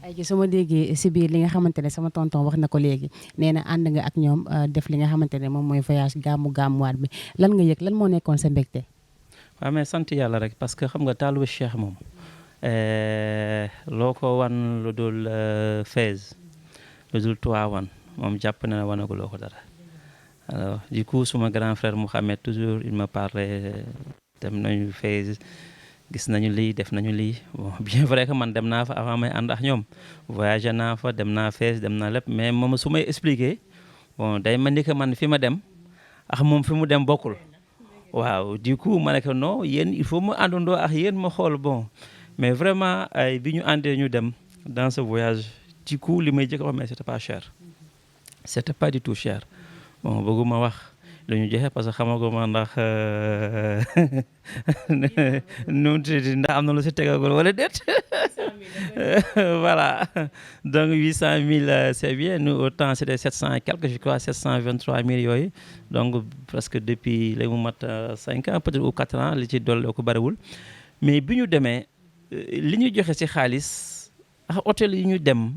ay ci su ma déggee si biir li nga xamante ne sama tonton wax na ko léegi nee na ànd nga ak ñoom def li nga xamante ne moom mooy voyage gàmmuwaat bi lan nga yëg lan moo nekkoon sa mbégte. waaw mais sant yàlla rek parce que xam nga taalibe Cheikh moom loo ko wan lu dul Fès lu dul Tivaouane moom jàpp na ne wanaguloo ko dara alors du coup suma grand frère Mouhamed toujours il me parlait dem nañu Fès gis nañu lii def nañu lii bon bien vrai que man dem naa fa avant may ànd ak ñoom voyagé naa fa dem naa Fès dem naa lépp mais moom su may expliquer bon day mel ni que man fi ma dem ak moom fi mu dem bokkul waaw du coup ma ne que non yéen il faut mu àndandoo ak yéen ma xool bon mais vraiment ay bi ñu àndee ñu dem dans ce voyage du coup li may jëkk wax mais c'était pas cher c'était pas du tout cher bon bëgguma wax lu ñu joxe parce que xamaguma ndax nu ndax am na lu si tegagul wala déet voilà donc 800 000 c'est bien nous autant c'était 700 et quelques je crois 723 000 yooyu donc presque depuis léegi mu mat 5 ans peut-être ou 4 ans li ci dolli ko bariwul mais bi ñu demee li ñu joxe ci xaalis ak hôtel yi ñu dem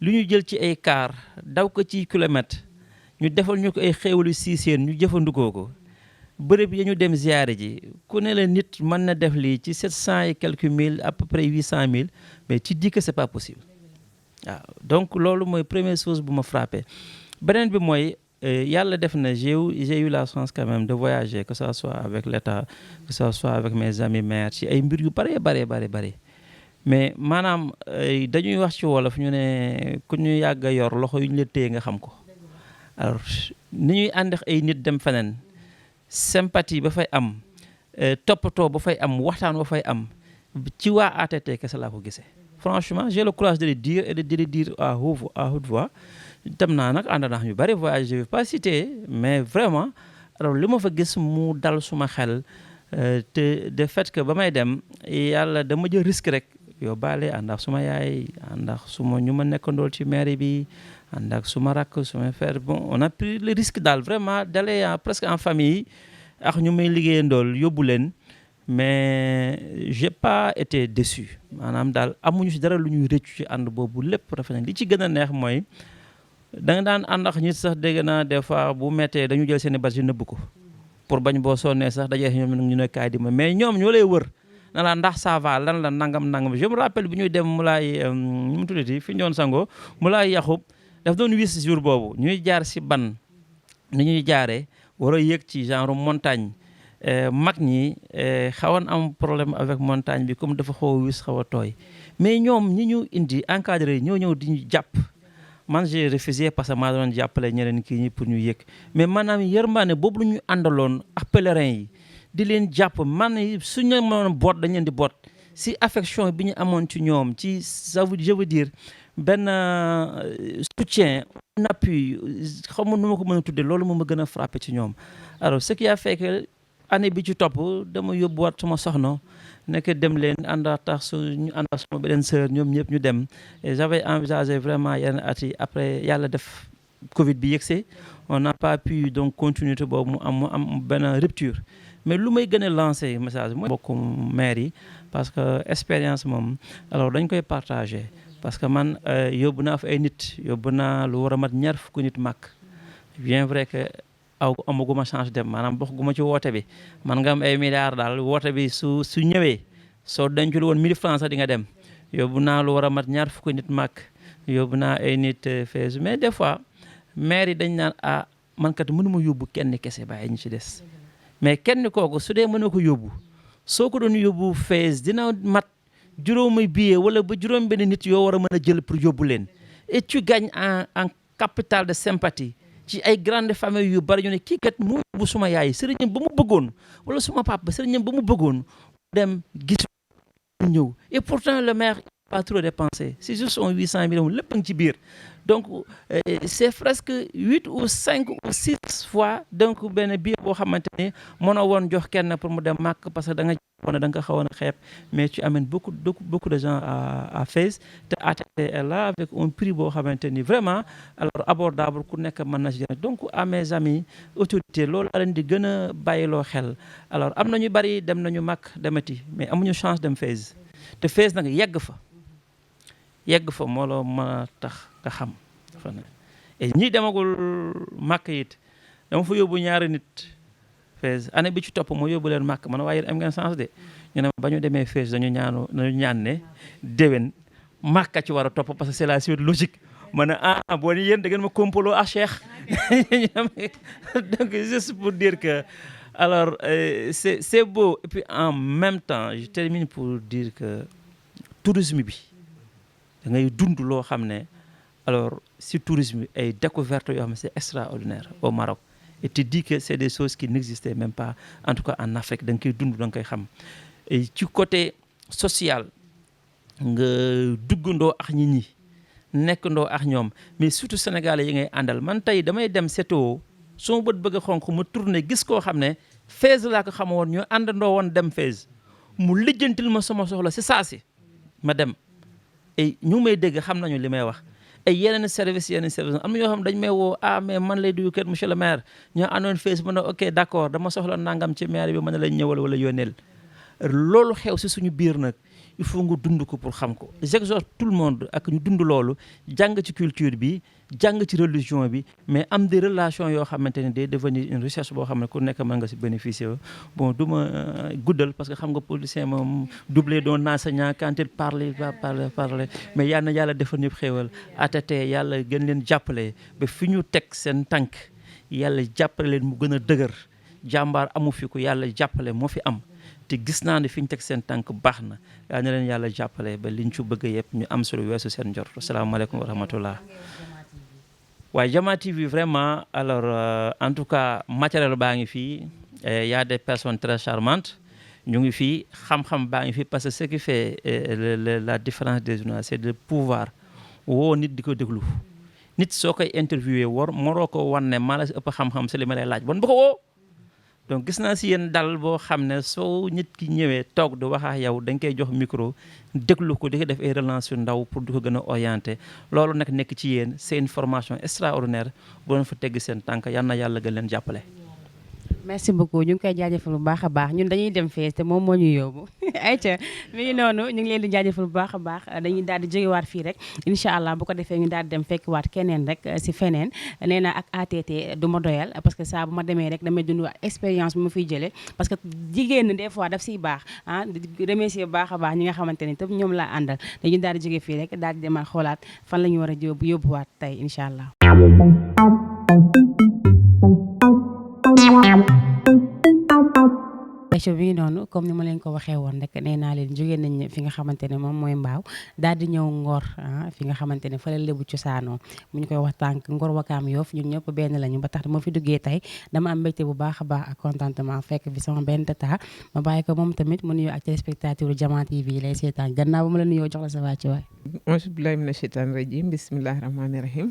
lu ñu jël ci ay car daw ko ci kilomètre ñu defal ñu ko ay xéewalu siiseen ñu jëfandikoo ko bërëb yi ñu dem ziyaare ji ku ne la nit mën na def lii ci 700 et quelques mille à peu près 800 000 mais tu dis que c'est pas possible waaw donc loolu mooy première chose bu ma frappé beneen bi mooy yàlla def na j'ai eu la chance quand même de voyager que ça soit avec l'État que ça soit avec mes amis maires ci ay mbir yu bare mais maanaam dañuy wax ci wolof ñu ne ku ñu yàgg a yor loxo yu ñu la téye nga xam ko alors ni ñuy ànd ay nit dem feneen sympathie ba fay am toppatoo ba fay am waxtaan ba fay am ci waa ATT kese laa ko gisee franchement j'ai le courage de le dire et de le dire à haute voix dem naa nag ànd naa ñu bari voyage je vais pas citer mais vraiment alors li ma fa gis mu dal suma xel te de fait que ba may dem yàlla dama jël risque rek yóbbaale ànd ak suma yaay ànd ak suma ñu ma nekkandool ci mairie bi ànd ak suma rakk suma frère bon on a pris le risque daal vraiment d'aller presque en famille ak ñu may liggéeyandool yóbbu leen mais j'ai pas été déçu maanaam daal amuñu si dara lu ñuy rëccu ci ànd boobu lépp rafet na li ci gën a neex mooy da nga daan ànd ak nit sax dégg naa des fois bu méttee dañu jël seen i bâche nëbb ko pour bañ boo sonnee sax dajee ñoom ñu ne kaay di ma mais ñoom ñoo lay wër na la ndax ça va lan la nangam je me rappelle bi ñuy dem mu laay nu mu tuddati fi ñu doon sangoo mu laay yaxub daf doon wis jour boobu ñuy jaar si ban ni ñuy jaaree war a yëg ci genre montagne mag ñi xawoon am problème avec montagne bi comme dafa xaw a wis xaw a tooy mais ñoom ñi ñu indi encadré ñoo ñëw di ñu jàpp man j'ai refusé parce que maa doon jàppale ñeneen kii ñi pour ñu yëg mais maanaam yërmaane boobu lu ñu àndaloon ak pèlerin yi di leen jàpp man suñu mënoon boot dañ leen di boot si affection bi ñu amoon ci ñoom ci je veux dire benn soutien un appui xam nga nu ma ko mën a tuddee loolu moom ma gën a frappé ci ñoom alors ce qui a fait que année bi ci topp dama yóbbuwaat sama soxna nekk dem leen ànd ak tax ñu ànd ak sama beneen sœur ñoom ñëpp ñu dem et j'avais envisagé vraiment yenn at yi après yàlla def Covid bi yegsee on n'a pas pu donc continuité boobu mu am benn rupture mais lu may gën a lancé message mooy bokku maire yi parce que expérience moom alors dañ koy partagé parce que man yóbbu naa fa ay nit yóbbu naa lu war a mat ñaar fukki nit màkk bien vrai que amaguma chance dem maanaam bokkuma ci woote bi man nga am ay milliards daal woote bi su ñëwee soo dencul woon 1000 francs sax di nga dem yóbbu naa lu war a mat ñaar fukki nit màkk yóbbu naa ay nit fees mais des fois maire yi dañ naan man kat mënuma yóbbu kenn kese bàyyi ñu ci des mais kenn kooku su dee mënoo ko yóbbu soo ko doon yóbbu fees dina mat juróomi billet wala ba juróom benn nit yoo war a mën a jël pour yóbbu leen et tu gagnes en capital de sympathie ci ay grandes familles yu bari ñu ne kii kat moo yóbbu suma yaay sëriñam ba mu bëggoon wala suma papa sëriñam ba mu bëggoon dem gis ñëw et pourtant le maire pas trop dépensé c'est juste 800 millions lépp a ngi ci biir donc c'est presque 8 ou 5 ou 6 fois donc benn billet boo xamante ni mënoo woon jox kenn pour mu dem màkk parce que da nga jàppoon da nga xawoon a xeeb mais tu amènes beaucoup de gens à Fès te ATT est là avec un prix boo xamante ni vraiment alors abordable ku nekk mën na si donc à mes amis autorités loolu la leen di gën a bàyyiloo xel alors am na ñu bari dem nañu màkk demati mais amuñu chance dem Fès te Fès nag yegg fa moo la mën a tax nga xam et ñii demagul màkk it dama fa yóbbu ñaari nit Fès année bi ci topp moo yóbbu leen màkk man waaye am ngeen chance de ñu ne ba ñu demee Fès dañu ñaan ne déwén màkka ci war a topp parce que c'est la suite logique ma ne boo ni yéen da ngeen ma complot à Cheikh donc juste pour dire que alors c'est beau et puis en même temps je termine pour dire que tourisme bi da ngay dund loo xam ne alors si tourisme bi ay découverte yoo xam ne c'est extraordinaire au Maroc et tu dis que c'est des choses qui n'existaient même pas en tout cas en Afrique da nga koy dund da nga koy xam et ci côté social nga duggandoo ak nit ñi nekkandoo ak ñoom mais surtout sénégalais yi ngay àndal man tey damay dem seto suma bët bëgg a xonq ma tourné gis koo xam ne Fès laa ko xam woon ñu àndandoo woon dem Fès mu lijjantil ma sama soxla si saa si ma dem et ñu may dégg xam nañu li may wax et yeneen service am na ñoo xam dañ may woo mais man lay duyu kër monsieur le maire ñoo àndoon Fès ma ne ok d'accord dama soxla nangam ci maire bi mën na la ñëwal wala yónneel loolu xew si suñu biir nag il faut nga dund ko pour xam ko j'exhorte tout le monde ak ñu dund loolu jàng ci culture bi jàng ci religion bi mais am des relations yoo xamante ne day devenir une recherche boo xam ne ku nekk mën nga si bénéficier bon du ma guddal parce que xam nga politicien moom doublé d'un enseignant quand il parle il va parler mais yal na yàlla defal ñëpp xéewal ATT yàlla gën leen jàppale ba fi ñu teg seen tànk yàlla jàppale leen mu gën a dëgër jàmbaar amu fi ko yàlla jàppale moo fi am te gis naa ne fi ñu teg seen tànk baax na yaa na leen yàlla jàppale ba liñ ci bëgg yëpp ñu am solo weesu seen njort asalaamaaleykum wa rahmatullah waaye Jama TV vraiment alors en tout cas matériel baa ngi fii y a des personnes très charmantes ñu ngi fii xam-xam baa ngi fii parce que ce qui fait la différence des journalistes c'est de pouvoir woo nit di ko déglu nit soo koy interviewé waroo ko wan ne maa la si ëpp xam-xam si li ma lay laaj bon bu ko woo donc gis naa si yéen dal boo xam ne soo nit ki ñëwee toog du wax ak yow dañ koy jox micro déglu ko di ko def ay relance yu ndaw pour di ko gën a orienté loolu nag nekk ci yéen c'est une formation extraordinaire boo leen fa tegg seen tànk yal na yàlla gën leen jàppale. merci beaucoup ñu ngi koy jaajëfal bu baax a baax ñun dañuy dem fee te moom moo ñu yóbbu ayca mi ngi noonu ñu ngi leen di jaajëfal bu baax a baax dañuy daal di jógewaat fii rek incha allah bu ko defee ñu daal di dem fekkiwaat keneen rek si feneen nee na ak ATT du ma doyal parce que saa bu ma demee rek damay dund expérience bi ma fiy jëlee parce que jigéen des fois daf siy baax di remercier bu baax a baax ñi nga xamante ni te ñoom laa àndal dañuy daal di jóge fii rek daal di demal xoolaat fan la ñu war a yóbbuwaat tey incha allah. écho bi noonu comme ni ma leen ko waxee woon rek nee naa leen jógee nañ fi nga xamante ne moom mooy mbaaw daal di ñëw Ngor fi nga xamante ne fa la lébu cosaanoo mu ñu koy wax tànk Ngor Wakaam Yoff ñun ñëpp benn lañu ba tax moo fi duggee tey dama am mbégte bu baax a baax ak contentement fekk fi sama benn tata ma bàyyi ko moom tamit mu nuyoo ak téléspectateur Jama TV lay seetaan gannaaw ba ma la nuyoo jox la sa wàcc waay. auzu billaahi mina shaytaani rajiim bismillaahi rahmaani rahiim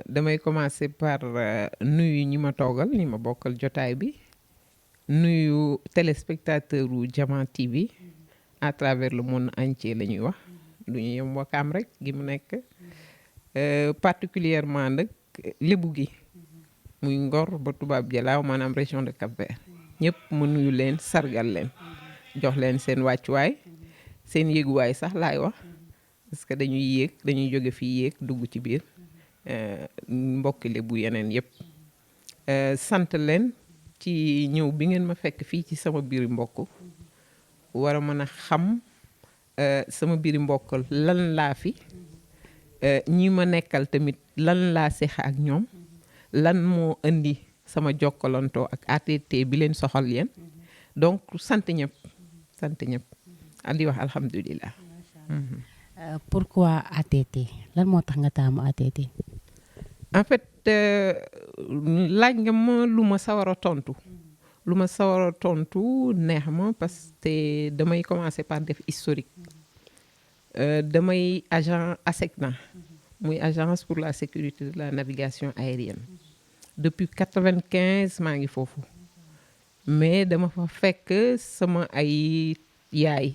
damay commencer par nuyu ñi ma toogal ñi ma bokkal jotaay bi. nuyu téléspectateur u Jama TV à travers le monde entier la ñuy wax du ñu yem Wakaam rek gi mu nekk particulièrement nag lébu gi muy Ngor ba Tubaab Jalaaw maanaam région de Cap-Vert ñëpp ma nuyu leen sargal leen jox leen seen wàccuwaay seen yéeguwaay sax laay wax parce que dañuy jóge fii yéeg dugg ci biir mbokki lébu yeneen yëpp sant leen ci ñëw bi ngeen ma fekk fii ci sama biiri mbokk war a mën a xam sama biiri mbokk lan laa fi ñi ma nekkal tamit lan laa seq ak ñoom lan moo indi sama jokkalantoo ak ATT bi leen soxal yéen donc sant ñëpp di wax alhamdulilah. pourquoi ATT lan moo tax nga taamu ATT. en fait laaj nga ma lu ma sawar a tontu neex ma parce que damay commencer par def historique damay agent ASECNA muy agence pour la sécurité de la navigation aérienne depuis 95 maa ngi foofu mais dama fa fekk sama ay yaay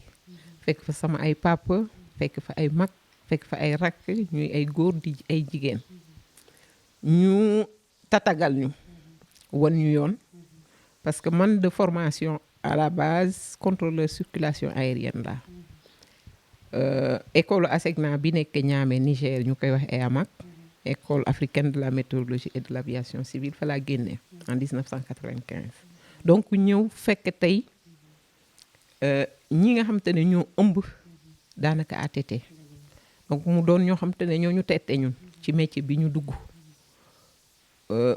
fekk fa sama ay papa fekk fa ay mag fekk fa ay rakk ñuy ay góor di ay jigéen ñu tatagal ñu wan ñu yoon parce que man de formation à la base contrôleur circulation aérienne la école ASECNA bi nekk Niamey Niger ñu koy wax EAMAC école africaine de la météorologie et de l'aviation civile fa laa génne en 1995 donc ñëw fekk tey ñi nga xam te ne ñoo ëmb daanaka ATT donc mu doon ñoo xam te ne ñoo ñu tette ñun ci métier bi ñu dugg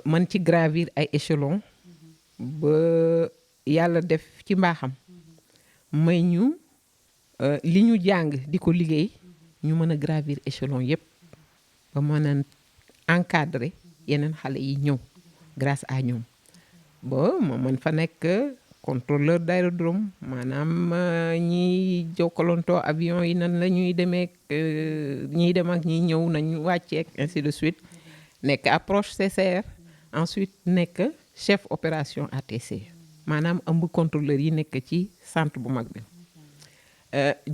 man ci gravir ay échelon ba yàlla def ci mbaaxam may ñu li ñu jàng di ko liggéey ñu mën a gravir échelon yépp ba mën a encadrer yeneen xale yi ñëw grâce à ñoom ba ma mën fa nekk contrôleur d'aérodrome maanaam ñiy jokkalantoo avion yi nan la ñuy demee ñiy dem ak ñiy ñëw nañu wàcceek ainsi de suite nekk approche CCR ensuite nekk chef opération ATC maanaam ëmb contrôleur yi nekk ci centre bu mag bi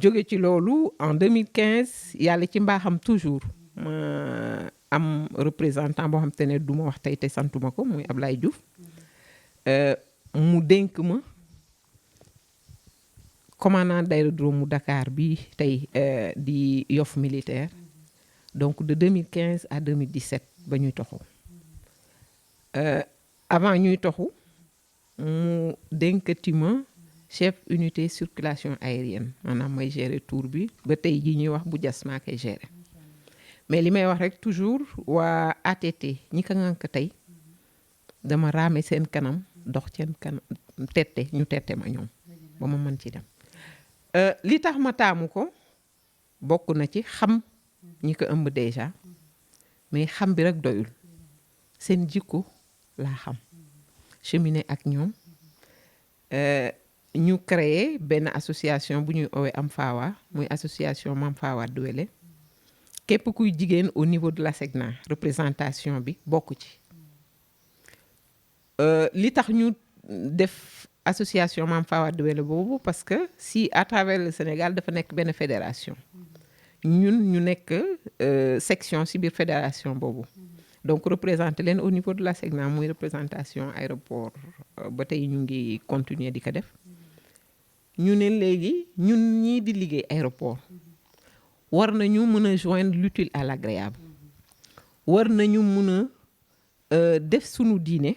jóge ci loolu en 2015 yàlla ci mbaaxam toujours ma am représentant boo xam te ne du ma wax tey te santuma ko muy Ablaye Diouf mu dénk ma commandant d'aérodrome mu Dakar bi tey di Yoff militaire donc de 2015 à 2017 ba ñuy toxu avant ñuy toxu mu dénkati ma chef unité circulation aérienne maanaam may gérer tour bi ba tey jii ñuy wax bu jas maa koy gérer mais li may wax rek toujours waa ATT ñi ko ngànk tey dama raame seen kanam dox seen kanam ñu tette ma ñoom ba ma mën ci dem li tax ma taamu ko bokk na ci xam ñi ko ëmb déjà mais xam bi rek doyul seen jikko laa xam cheminer ak ñoom ñu créer benn association bu ñuy owee am Fawa muy association Mam Fawa Douele képp kuy jigéen au niveau de l'ASECNA représentation bi bokk ci li tax ñu def association Mame Fawade Wele boobu parce que si à travers le Sénégal dafa nekk benn fédération ñun ñu nekk section ci biir fédération boobu donc représenté leen au niveau de la SECNA muy représentation aéroport ba tey ñu ngi continuer di ko def ñu ne léegi ñun ñii di liggéey aéroport war nañu mën a joindre l'utile à l'agréable war nañu mën a def sunu diine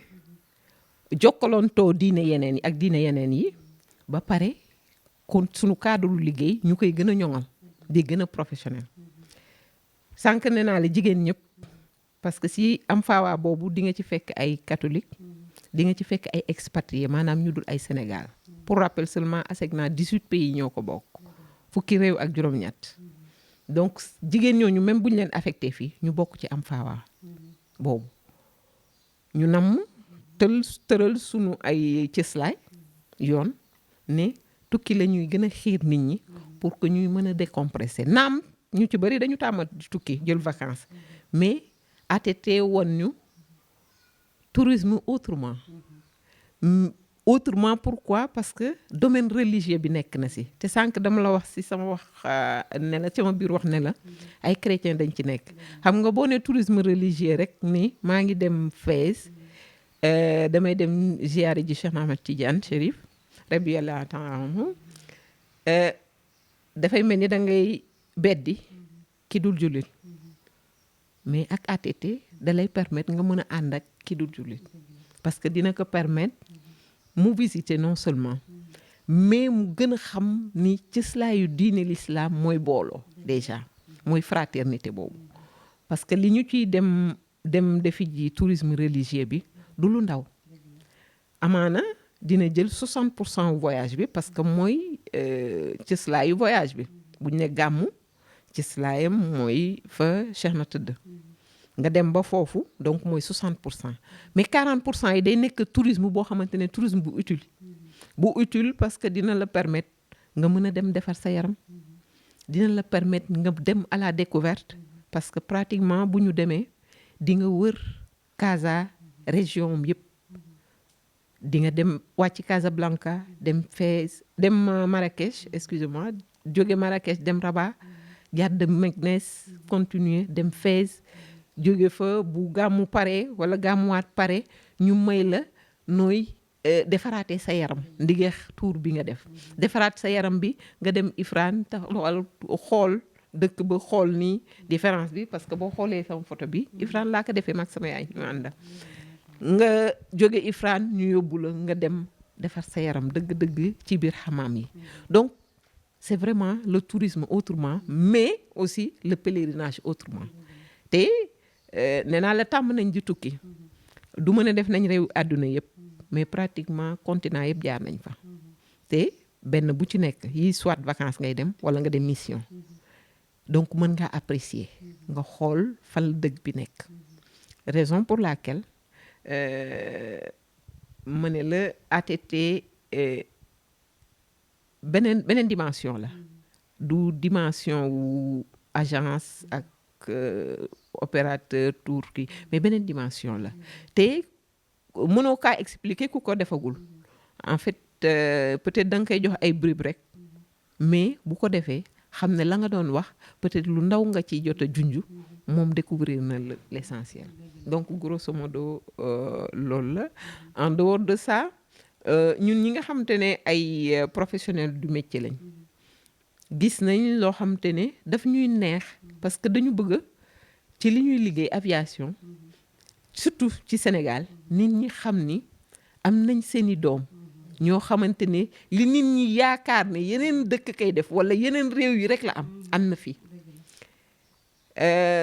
jokkalantoo diine yeneen yi ak diine yeneen yi ba pare kon sunu cadre liggéey ñu koy gën a ñoŋal di gën a professionnel sànq nee naa la jigéen ñëpp parce que si am faawaa boobu di nga ci fekk ay catholique di nga ci fekk ay expatriés maanaam ñu dul ay Sénégal pour rappel seulement ASECNA 18 pays ñoo ko bokk fukki réew ak juróom-ñett donc jigéen ñooñu même bu ñu leen affecté fii ñu bokk ci am faawaa boobu ñu namm tëral sunu ay cëslaay yoon ne tukki la ñuy gën a xiir nit ñi pour que ñuy mën a décompresser naam ñu ci bëri dañu tàmmat di tukki jël vacances mais ATT woon ñu tourisme autrement autrement pourquoi parce que domaine religieux bi nekk na si te sànq dama la wax si sama wax ne la sama biir wax ne la ay chrétien dañ ci nekk xam nga boo ne tourisme religieux rek ni maa ngi dem Fès damay dem ziyaare ji Cheikh Ahmed Tidiane Chérif rabiyallahu ta'ala anhu dafay mel ni da ngay beddi ki dul jullit mais ak ATT da lay permettre nga mën a ànd ak ki dul jullit parce que dina ko permettre mu visiter non seulement mais mu gën a xam ni cëslaayu diine l'islam mooy booloo déjà mooy fraternité boobu parce que li ñu ciy dem defi ji tourisme religieux bi du lu ndaw amaana dina jël 60% voyage bi parce que mooy cëslaayu voyage bi bu ñu ne gàmmu cëslaayam mooy fa Cheikh na tëdd nga dem ba foofu donc mooy 60% mais 40% yi day nekk tourisme boo xamante ne tourisme bu utile parce que dina la permettre nga mën a dem defar sa yaram dina la permettre nga dem à la découverte parce que pratiquement bu ñu demee di nga wër Casa région yëpp di nga dem wàcc Casablanca dem Fès dem Marrakech excusez-moi jóge Marrakech dem Rabat jàdd Meknès continuer dem Fès jóge fa bu gàmmu pare wala gàmmuwaat pare ñu may la nooy defaraatee sa yaram ndigeex tour bi nga defaraat sa yaram bi nga dem Ifrane wala xool dëkk ba xool nii différence bi parce que boo xoolee sama photo bi Ifrane laa ko defee mag sama yaay ñu ànda nga jóge Ifrane ñu yóbbu la nga dem defar sa yaram dëgg-dëgg ci biir xamaam yi donc c'est vraiment le tourisme autrement mais aussi le pèlerinage autrement te nee naa la tàmm nañ di tukki du mën a def nañ réew àdduna yëpp mais pratiquement continent yëpp jaar nañ fa te benn bu ci nekk yi soit vacances ngay dem wala nga dem mission donc mën nga apprécier nga xool fan la dëgg bi nekk raison pour laquelle ma ne la ATT beneen dimension la du dimension wu agence ak opérateur tour ki mais beneen dimension la te mënoo kaa expliquer ku ko defagul en fait peut-être da nga koy jox ay bribes rek mais bu ko defee xam ne la nga doon wax peut-être lu ndaw nga ci jot a junj moom découvrir na l'essentiel donc grosso modo loolu la en dehors de ça ñun ñi nga xamante ne ay professionnels du métier lañ gis nañ loo xamante ne daf ñuy neex parce que dañu bëgg ci li ñuy liggéey aviation surtout ci Sénégal nit ñi xam ni am nañ seeni doom ñoo xamante ne li nit ñi yaakaar ne yeneen dëkk kay def wala yeneen réew yi rek la am na fi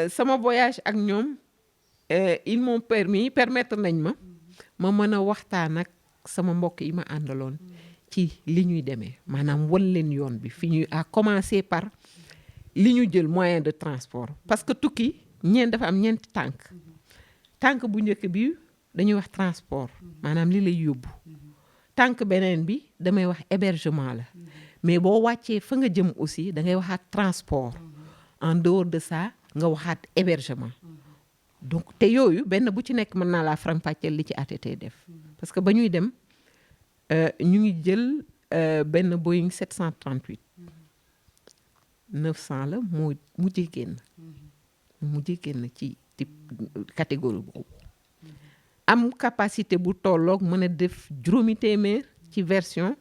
sama voyage ak ñoom ils m'ont permettre nañ ma mën a waxtaan ak sama mbokk yi ma àndaloon ci li ñuy demee maanaam wan leen yoon bi fi ñuy à commencer par li ñu jël moyen de transport parce que tukki dafa am ñeenti tànk bu njëkk bi dañuy wax transport maanaam li lay yóbbu tànk beneen bi damay wax hébergement la mais boo wàccee fa nga jëm aussi da ngay waxaat transport en dehors de ça nga waxaat hébergement donc te yooyu benn bu ci nekk mën naa laa faram-fàcceel li ci ATT def parce que ba ñuy dem ñu ngi jël benn Boeing 738 900 la moo mujjee génn ci type catégorie boobu am capacité bu tolloog mën a def juróomi téeméer ci version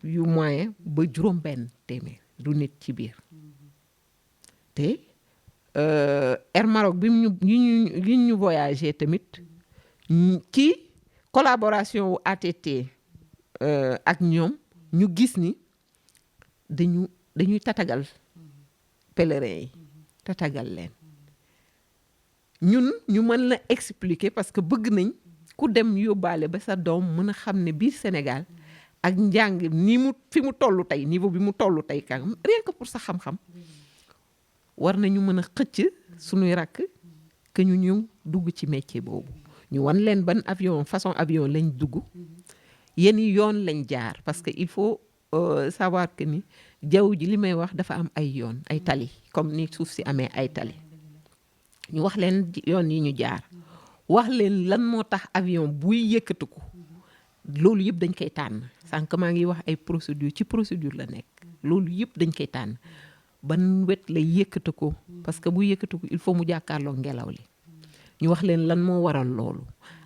yu moyen ba juróom benn téeméer du nit ci biir te Air Maroc bi ñu voyagé tamit ci collaboration wu ATT ak ñoom ñu gis ni dañuy tatagal pèlerins yi tatagal leen ñun ñu mën la expliquer parce que bëgg nañ ku dem yóbbaale ba sa doom mën a xam ne biir Sénégal ak njàng fi mu toll tey niveau bi mu toll tey kan rien que pour sa xam-xam war nañu mën a xëcc suñuy rakk que ñu ñëw dugg ci métier boobu ñu wan leen ban façon avion lañ dugg yenn yoon lañ jaar parce que il faut savoir que ni jaww ji li may wax dafa am ay yoon ay tali comme ni suuf si amee ay tali ñu wax leen yoon yi ñu jaar wax leen lan moo tax avion buy yëkkatiku loolu yëpp dañ koy tànn sànq maa ngi wax ay procédure la nekk loolu yëpp dañ koy tànn ban wet lay yëkkatiku parce que buy yëkkatiku il faut mu jàkkaarloo ngelaw li ñu wax leen lan moo waral loolu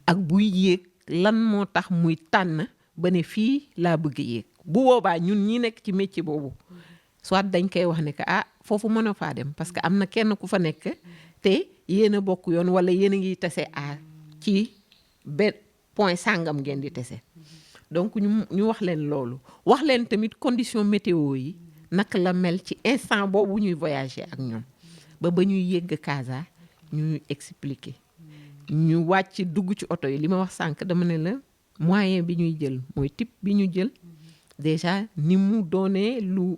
ak buy yéeg lan moo tax muy tànn ba ne fii laa bëgg yéeg bu boobaa ñun ñi nekk ci métier boobu soit dañ koy wax ne que foofu mën a faa dem parce que am na kenn ku fa nekk te yéen a bokk yoon wala yéen a ngi tese ci benn point sàngam ngeen di tese donc ñu wax leen loolu wax leen tamit condition météo yi naka la mel ci instant boobu ñuy voyager ak ñoom ba ñuy yegg Casa ñuy expliquer ñu wàcc dugg ci oto yi li ma wax sànq dama ne la moyen bi ñuy jël mooy type bi ñu jël déjà ni mu doonee lu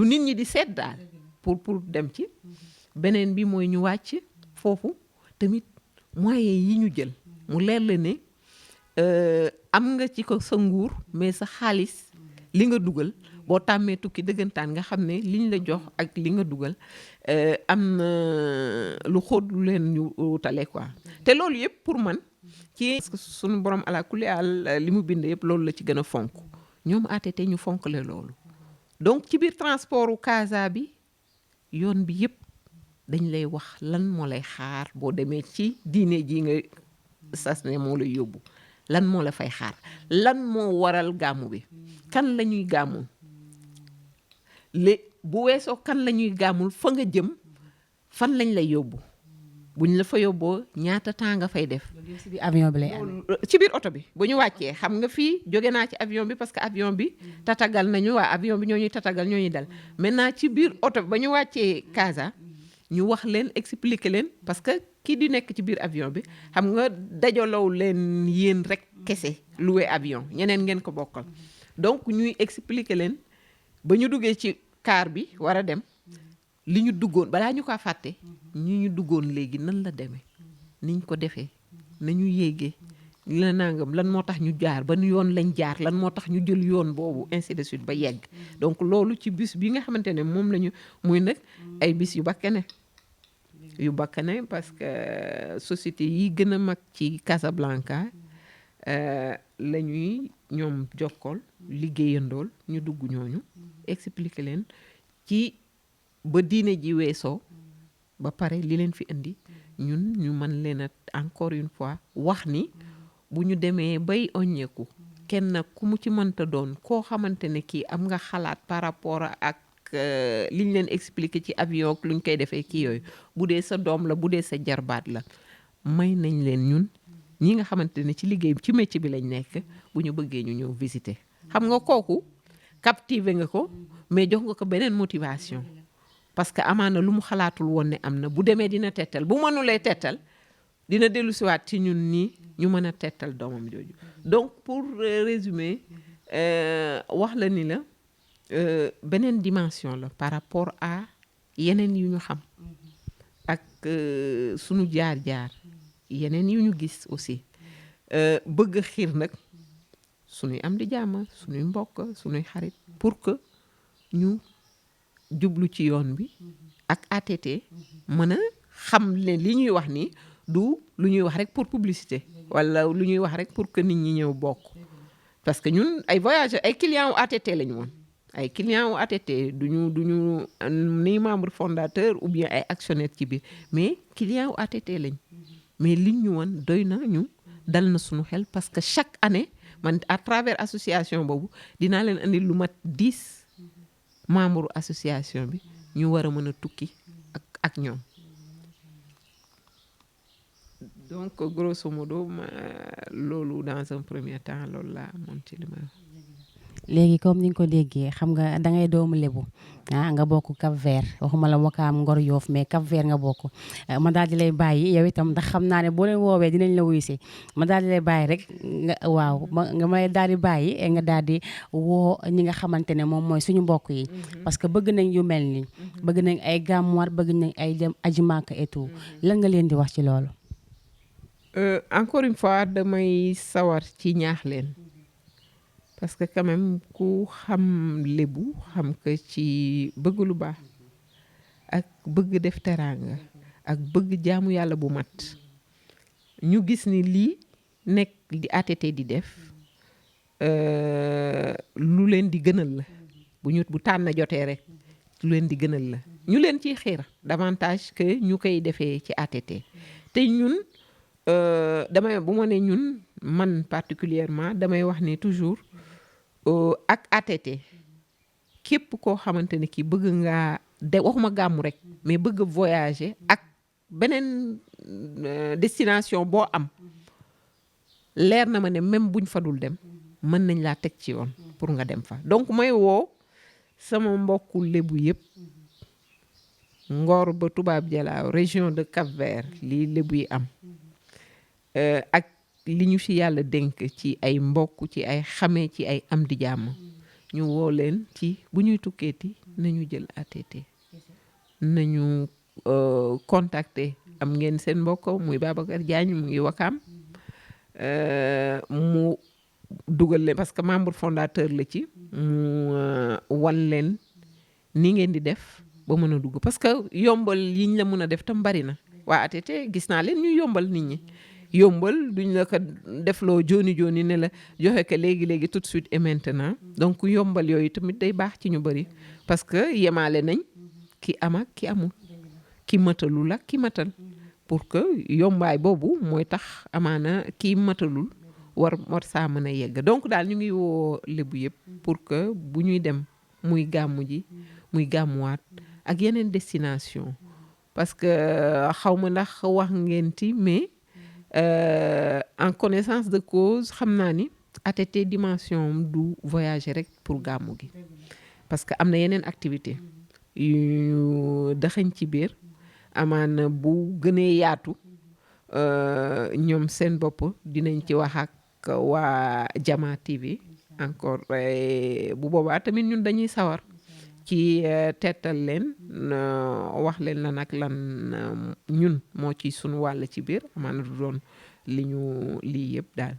nit ñi di seet daal pour dem ci beneen bi mooy ñu wàcc foofu tamit moyen yi ñu jël mu leer la ne am nga ci ko sa nguur mais sa xaalis li nga dugal boo tàmmee tukki dëggantaan nga xam ne liñ la jox ak li nga dugal am na lu xóot lu leen ñu wutale quoi te loolu yëpp pour man ci parce que suñu borom ala kulli al li mu bind yëpp loolu la ci gën a fonk ñoom ATT ñu fonk le loolu donc ci biir transportu Casa bi yoon bi yëpp dañ lay wax lan moo lay xaar boo demee ci diine ji nga sas ne moo lay yóbbu lan moo la fay xaar lan moo waral gàmmu bi kan la ñuy gàmmul bu weesoo kan la ñuy gàmmul fa nga jëm fan lañ lay yóbbu buñ la fa yóbboo ñaata temps nga fay def. ci biir avion bi lay amee. ci biir oto bi bu ñu wàccee xam nga fii jóge naa ci avion bi parce que avion bi tatagal nañu waa avion bi ñoo ñuy tatagal ñoo ñuy dal maintenant ci biir oto bi ba ñu wàccee Casa ñu wax leen expliquer leen parce que kii di nekk ci biir avion bi xam nga dajalow leen yéen rek kese loué avion ñeneen ngeen ko bokkal donc ñuy expliquer leen ba ñu duggee ci car bi war a dem li ñu duggoon balaa ñu ko fàtte ñu duggoon léegi nan la demee niñ ko defee nañu yéegee la nangam lan moo tax ñu jaar ban yoon lañ jaar lan moo tax ñu jël yoon boobu ainsi de suite ba yegg donc loolu ci bus bi nga xamante ne moom la ñu muy nag ay bis yu bakkane parce que société yi gën a mag ci Casablanca la ñuy ñoom jokkool liggéeyandool ñu dugg ñooñu expliquer leen ci ba diine ji weesoo ba pare li leen fi indi ñun ñu mën leen a encore une fois wax ni bu ñu demee bay oññeeku kenn ku mu ci mënta doon koo xamante ne kii am nga xalaat par rapport ak liñ leen expliquer ci avion ak luñ koy defee kii yooyu bu dee sa doom la bu dee sa jarbaat la may nañ leen ñun ñi nga xamante ne ci liggéey ci métier bi lañ nekk bu ñu bëggee ñu ñëw visiter xam nga kooku captiver nga ko mais jox nga ko beneen motivation parce que amaana lu mu xalaatul woon ne am na bu demee dina tettal bu mënulee tettal dina dellu siwaat ci ñun nii ñu mën a tettal doomam jooju donc pour résumer wax la ni la beneen dimension la par rapport à yeneen yu ñu xam ak sunu jaar-jaar yeneen yu ñu gis aussi bëgg xiir nag sunuy am di jàmm sunuy mbokk sunuy xarit pour que ñu jublu ci yoon bi ak ATT mën a xam ne li ñuy wax ni du lu ñuy wax rek pour publicité wala lu ñuy wax rek pour que nit ñi ñëw bokk parce que ñun ay voyageurs ay clients wu ATT lañu woon ay clients wu ATT duñu ni membre fondateur ou bien ay actionnaire ci biir mais clients wu ATT lañ mais liñ ñu woon doy na ñu dal na suñu xel parce que chaque année man à travers association boobu dinaa leen andi lu mat 10 membres association bi ñu war a mën a tukki ak ñoom donc grosso modo loolu dans un premier temps loolu laa amoon ci li ma léegi comme ni nga ko déggee xam nga da ngay doomu Lebu nga bokk Cap Vert waxuma la Wakaam Ngor Yoff mais Cap Vert nga bokk ma daal di lay bàyyi yow itam ndax xam naa ne boo leen woowee dinañ la wuyu si ma daal di lay bàyyi rek nga may daal di bàyyi nga daal di woo ñi nga xamante ne moom mooy suñu mbokk yi parce que bëgg nañ yu mel ni bëgg nañ ay gàmmuwaat bëgg nañ ay dem aji Màkka et tout lan nga leen di wax ci loolu encore une fois damay sawar ci ñaax leen parce que quand même ku xam Lebu xam que ci bëgg lu baax ak bëgg def teraanga ak bëgg jaamu yàlla bu mat ñu gis ni lii nekk di ATT di def lu leen di gënal la bu tànn jotee rek lu leen di gënal la ñu leen ciy xiir davantage que ñu koy defee ci ATT te ñun bu ma ne ñun man particulièrement damay wax ne toujours ak ATT képp koo xamante ne ki bëgg ngaa waxuma gàmmu rek mais bëgg voyager ak beneen destination boo am leer na ma ne même buñ fa dul dem mën nañ laa teg ci yoon pour nga dem fa donc may woo sama mbokku Lebu yëpp Ngor ba Tubaab Jalaaw région de Cap Vert lii Lebu yi am ak li ñu ci yàlla dénk ci ay mbokk ci ay xamee ci ay am di jàmm ñu woo leen ci bu ñuy tukkeeti nañu jël ATT nañu contacter am ngeen seen mbokk muy Babacar Diagne mu ngi Wakaam mu dugal leen parce que membre fondateur la ci mu wan leen ni ngeen di def ba mën a dugg parce que yombal yiñ la mën a def tam bari na waa ATT gis naa leen ñu yombal nit ñi yombal duñ la ko defloo joni ne la joxe ko léegi tout de suite et maintenant donc yombal yooyu tamit day baax ci ñu bari parce que yemaale nañ ki am ak ki amul ki matalul ak ki matal pour que yombaay boobu mooy tax amaana ki matalul war saa mën a yegg donc daal ñu ngi woo Lebu yëpp pour que bu ñuy dem muy gàmmu ji muy gàmmuwaat ak yeneen destination parce que xaw ma ndax wax ngeen ti mais en connaissance de cause xam naa ni ATT dimension du voyager rek pour gàmmu gi parce que am na yeneen activité yu daxañ ci biir amaana bu gënee yaatu ñoom seen bopp dinañ ci wax ak waa Jama TV encore bu boobaa tamit ñun dañuy sawar ci teetal leen wax leen lan ak lan ñun moo ci sunu wàll ci biir amaana du doon lii yëpp daal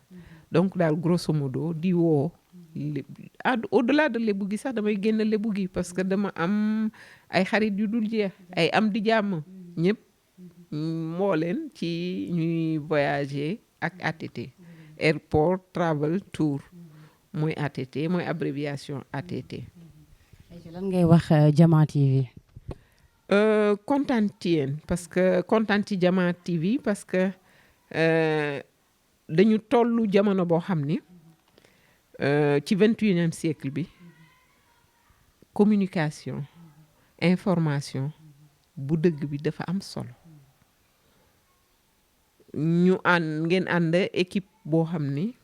donc daal grosso modo di woo au-delà de Lebu gi sax damay génn Lebu gi parce que dama am ay xarit yu dul jeex ay am di jàmm ñëpp moo leen ci ñuy voyager ak ATT Airport Travel Tour mooy ATT mooy abréviation ATT. lan ngay wax Jama TV. kontaan ci yéen parce que kontaan ci Jama TV parce que dañu tollu jamono boo xam ni ci 21e siècle bi communication information bu dëgg bi dafa am solo ñu ngeen ànd équipe boo xam ni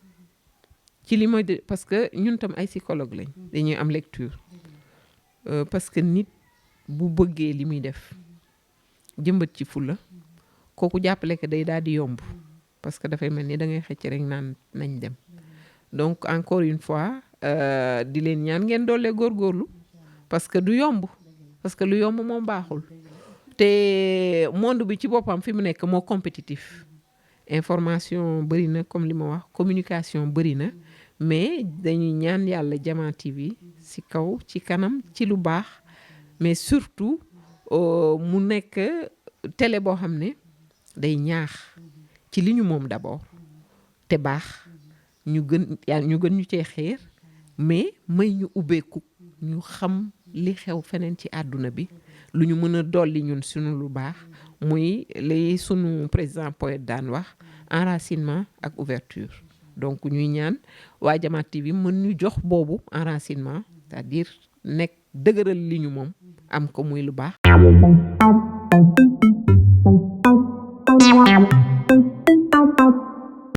ci li ma parce que ñun tam ay psychologue lañ dañuy am lecture parce que nit bu bëggee li muy def jëmbat ci fulla kooku jàppale ko day daal di yomb parce que dafay mel ni da ngay xëcc rek naan nañ dem donc encore une fois di leen ñaan ngeen doole góorgóorlu parce que du yomb parce que lu yomb moom baaxul te monde bi ci boppam fi mu nekk moo compétitif information bëri na comme li ma wax communication bëri na mais dañuy ñaan yàlla Jama TV ci kaw ci kanam ci lu baax mais surtout mu nekk télé boo xam ne day ñaax ci li ñu moom d'abord te baax ñu gën ñu cee xeer mais may ñu ubbeeku ñu xam li xew feneen ci àdduna bi lu ñu mën a dolli ñun suñu lu baax muy li sunu président poète daan wax enracinement ak ouverture donc ñuy ñaan waa Jamaat TV mën ñu jox boobu enracinement c'est-à-dire nekk dëgëral li ñu moom am ko muy lu baax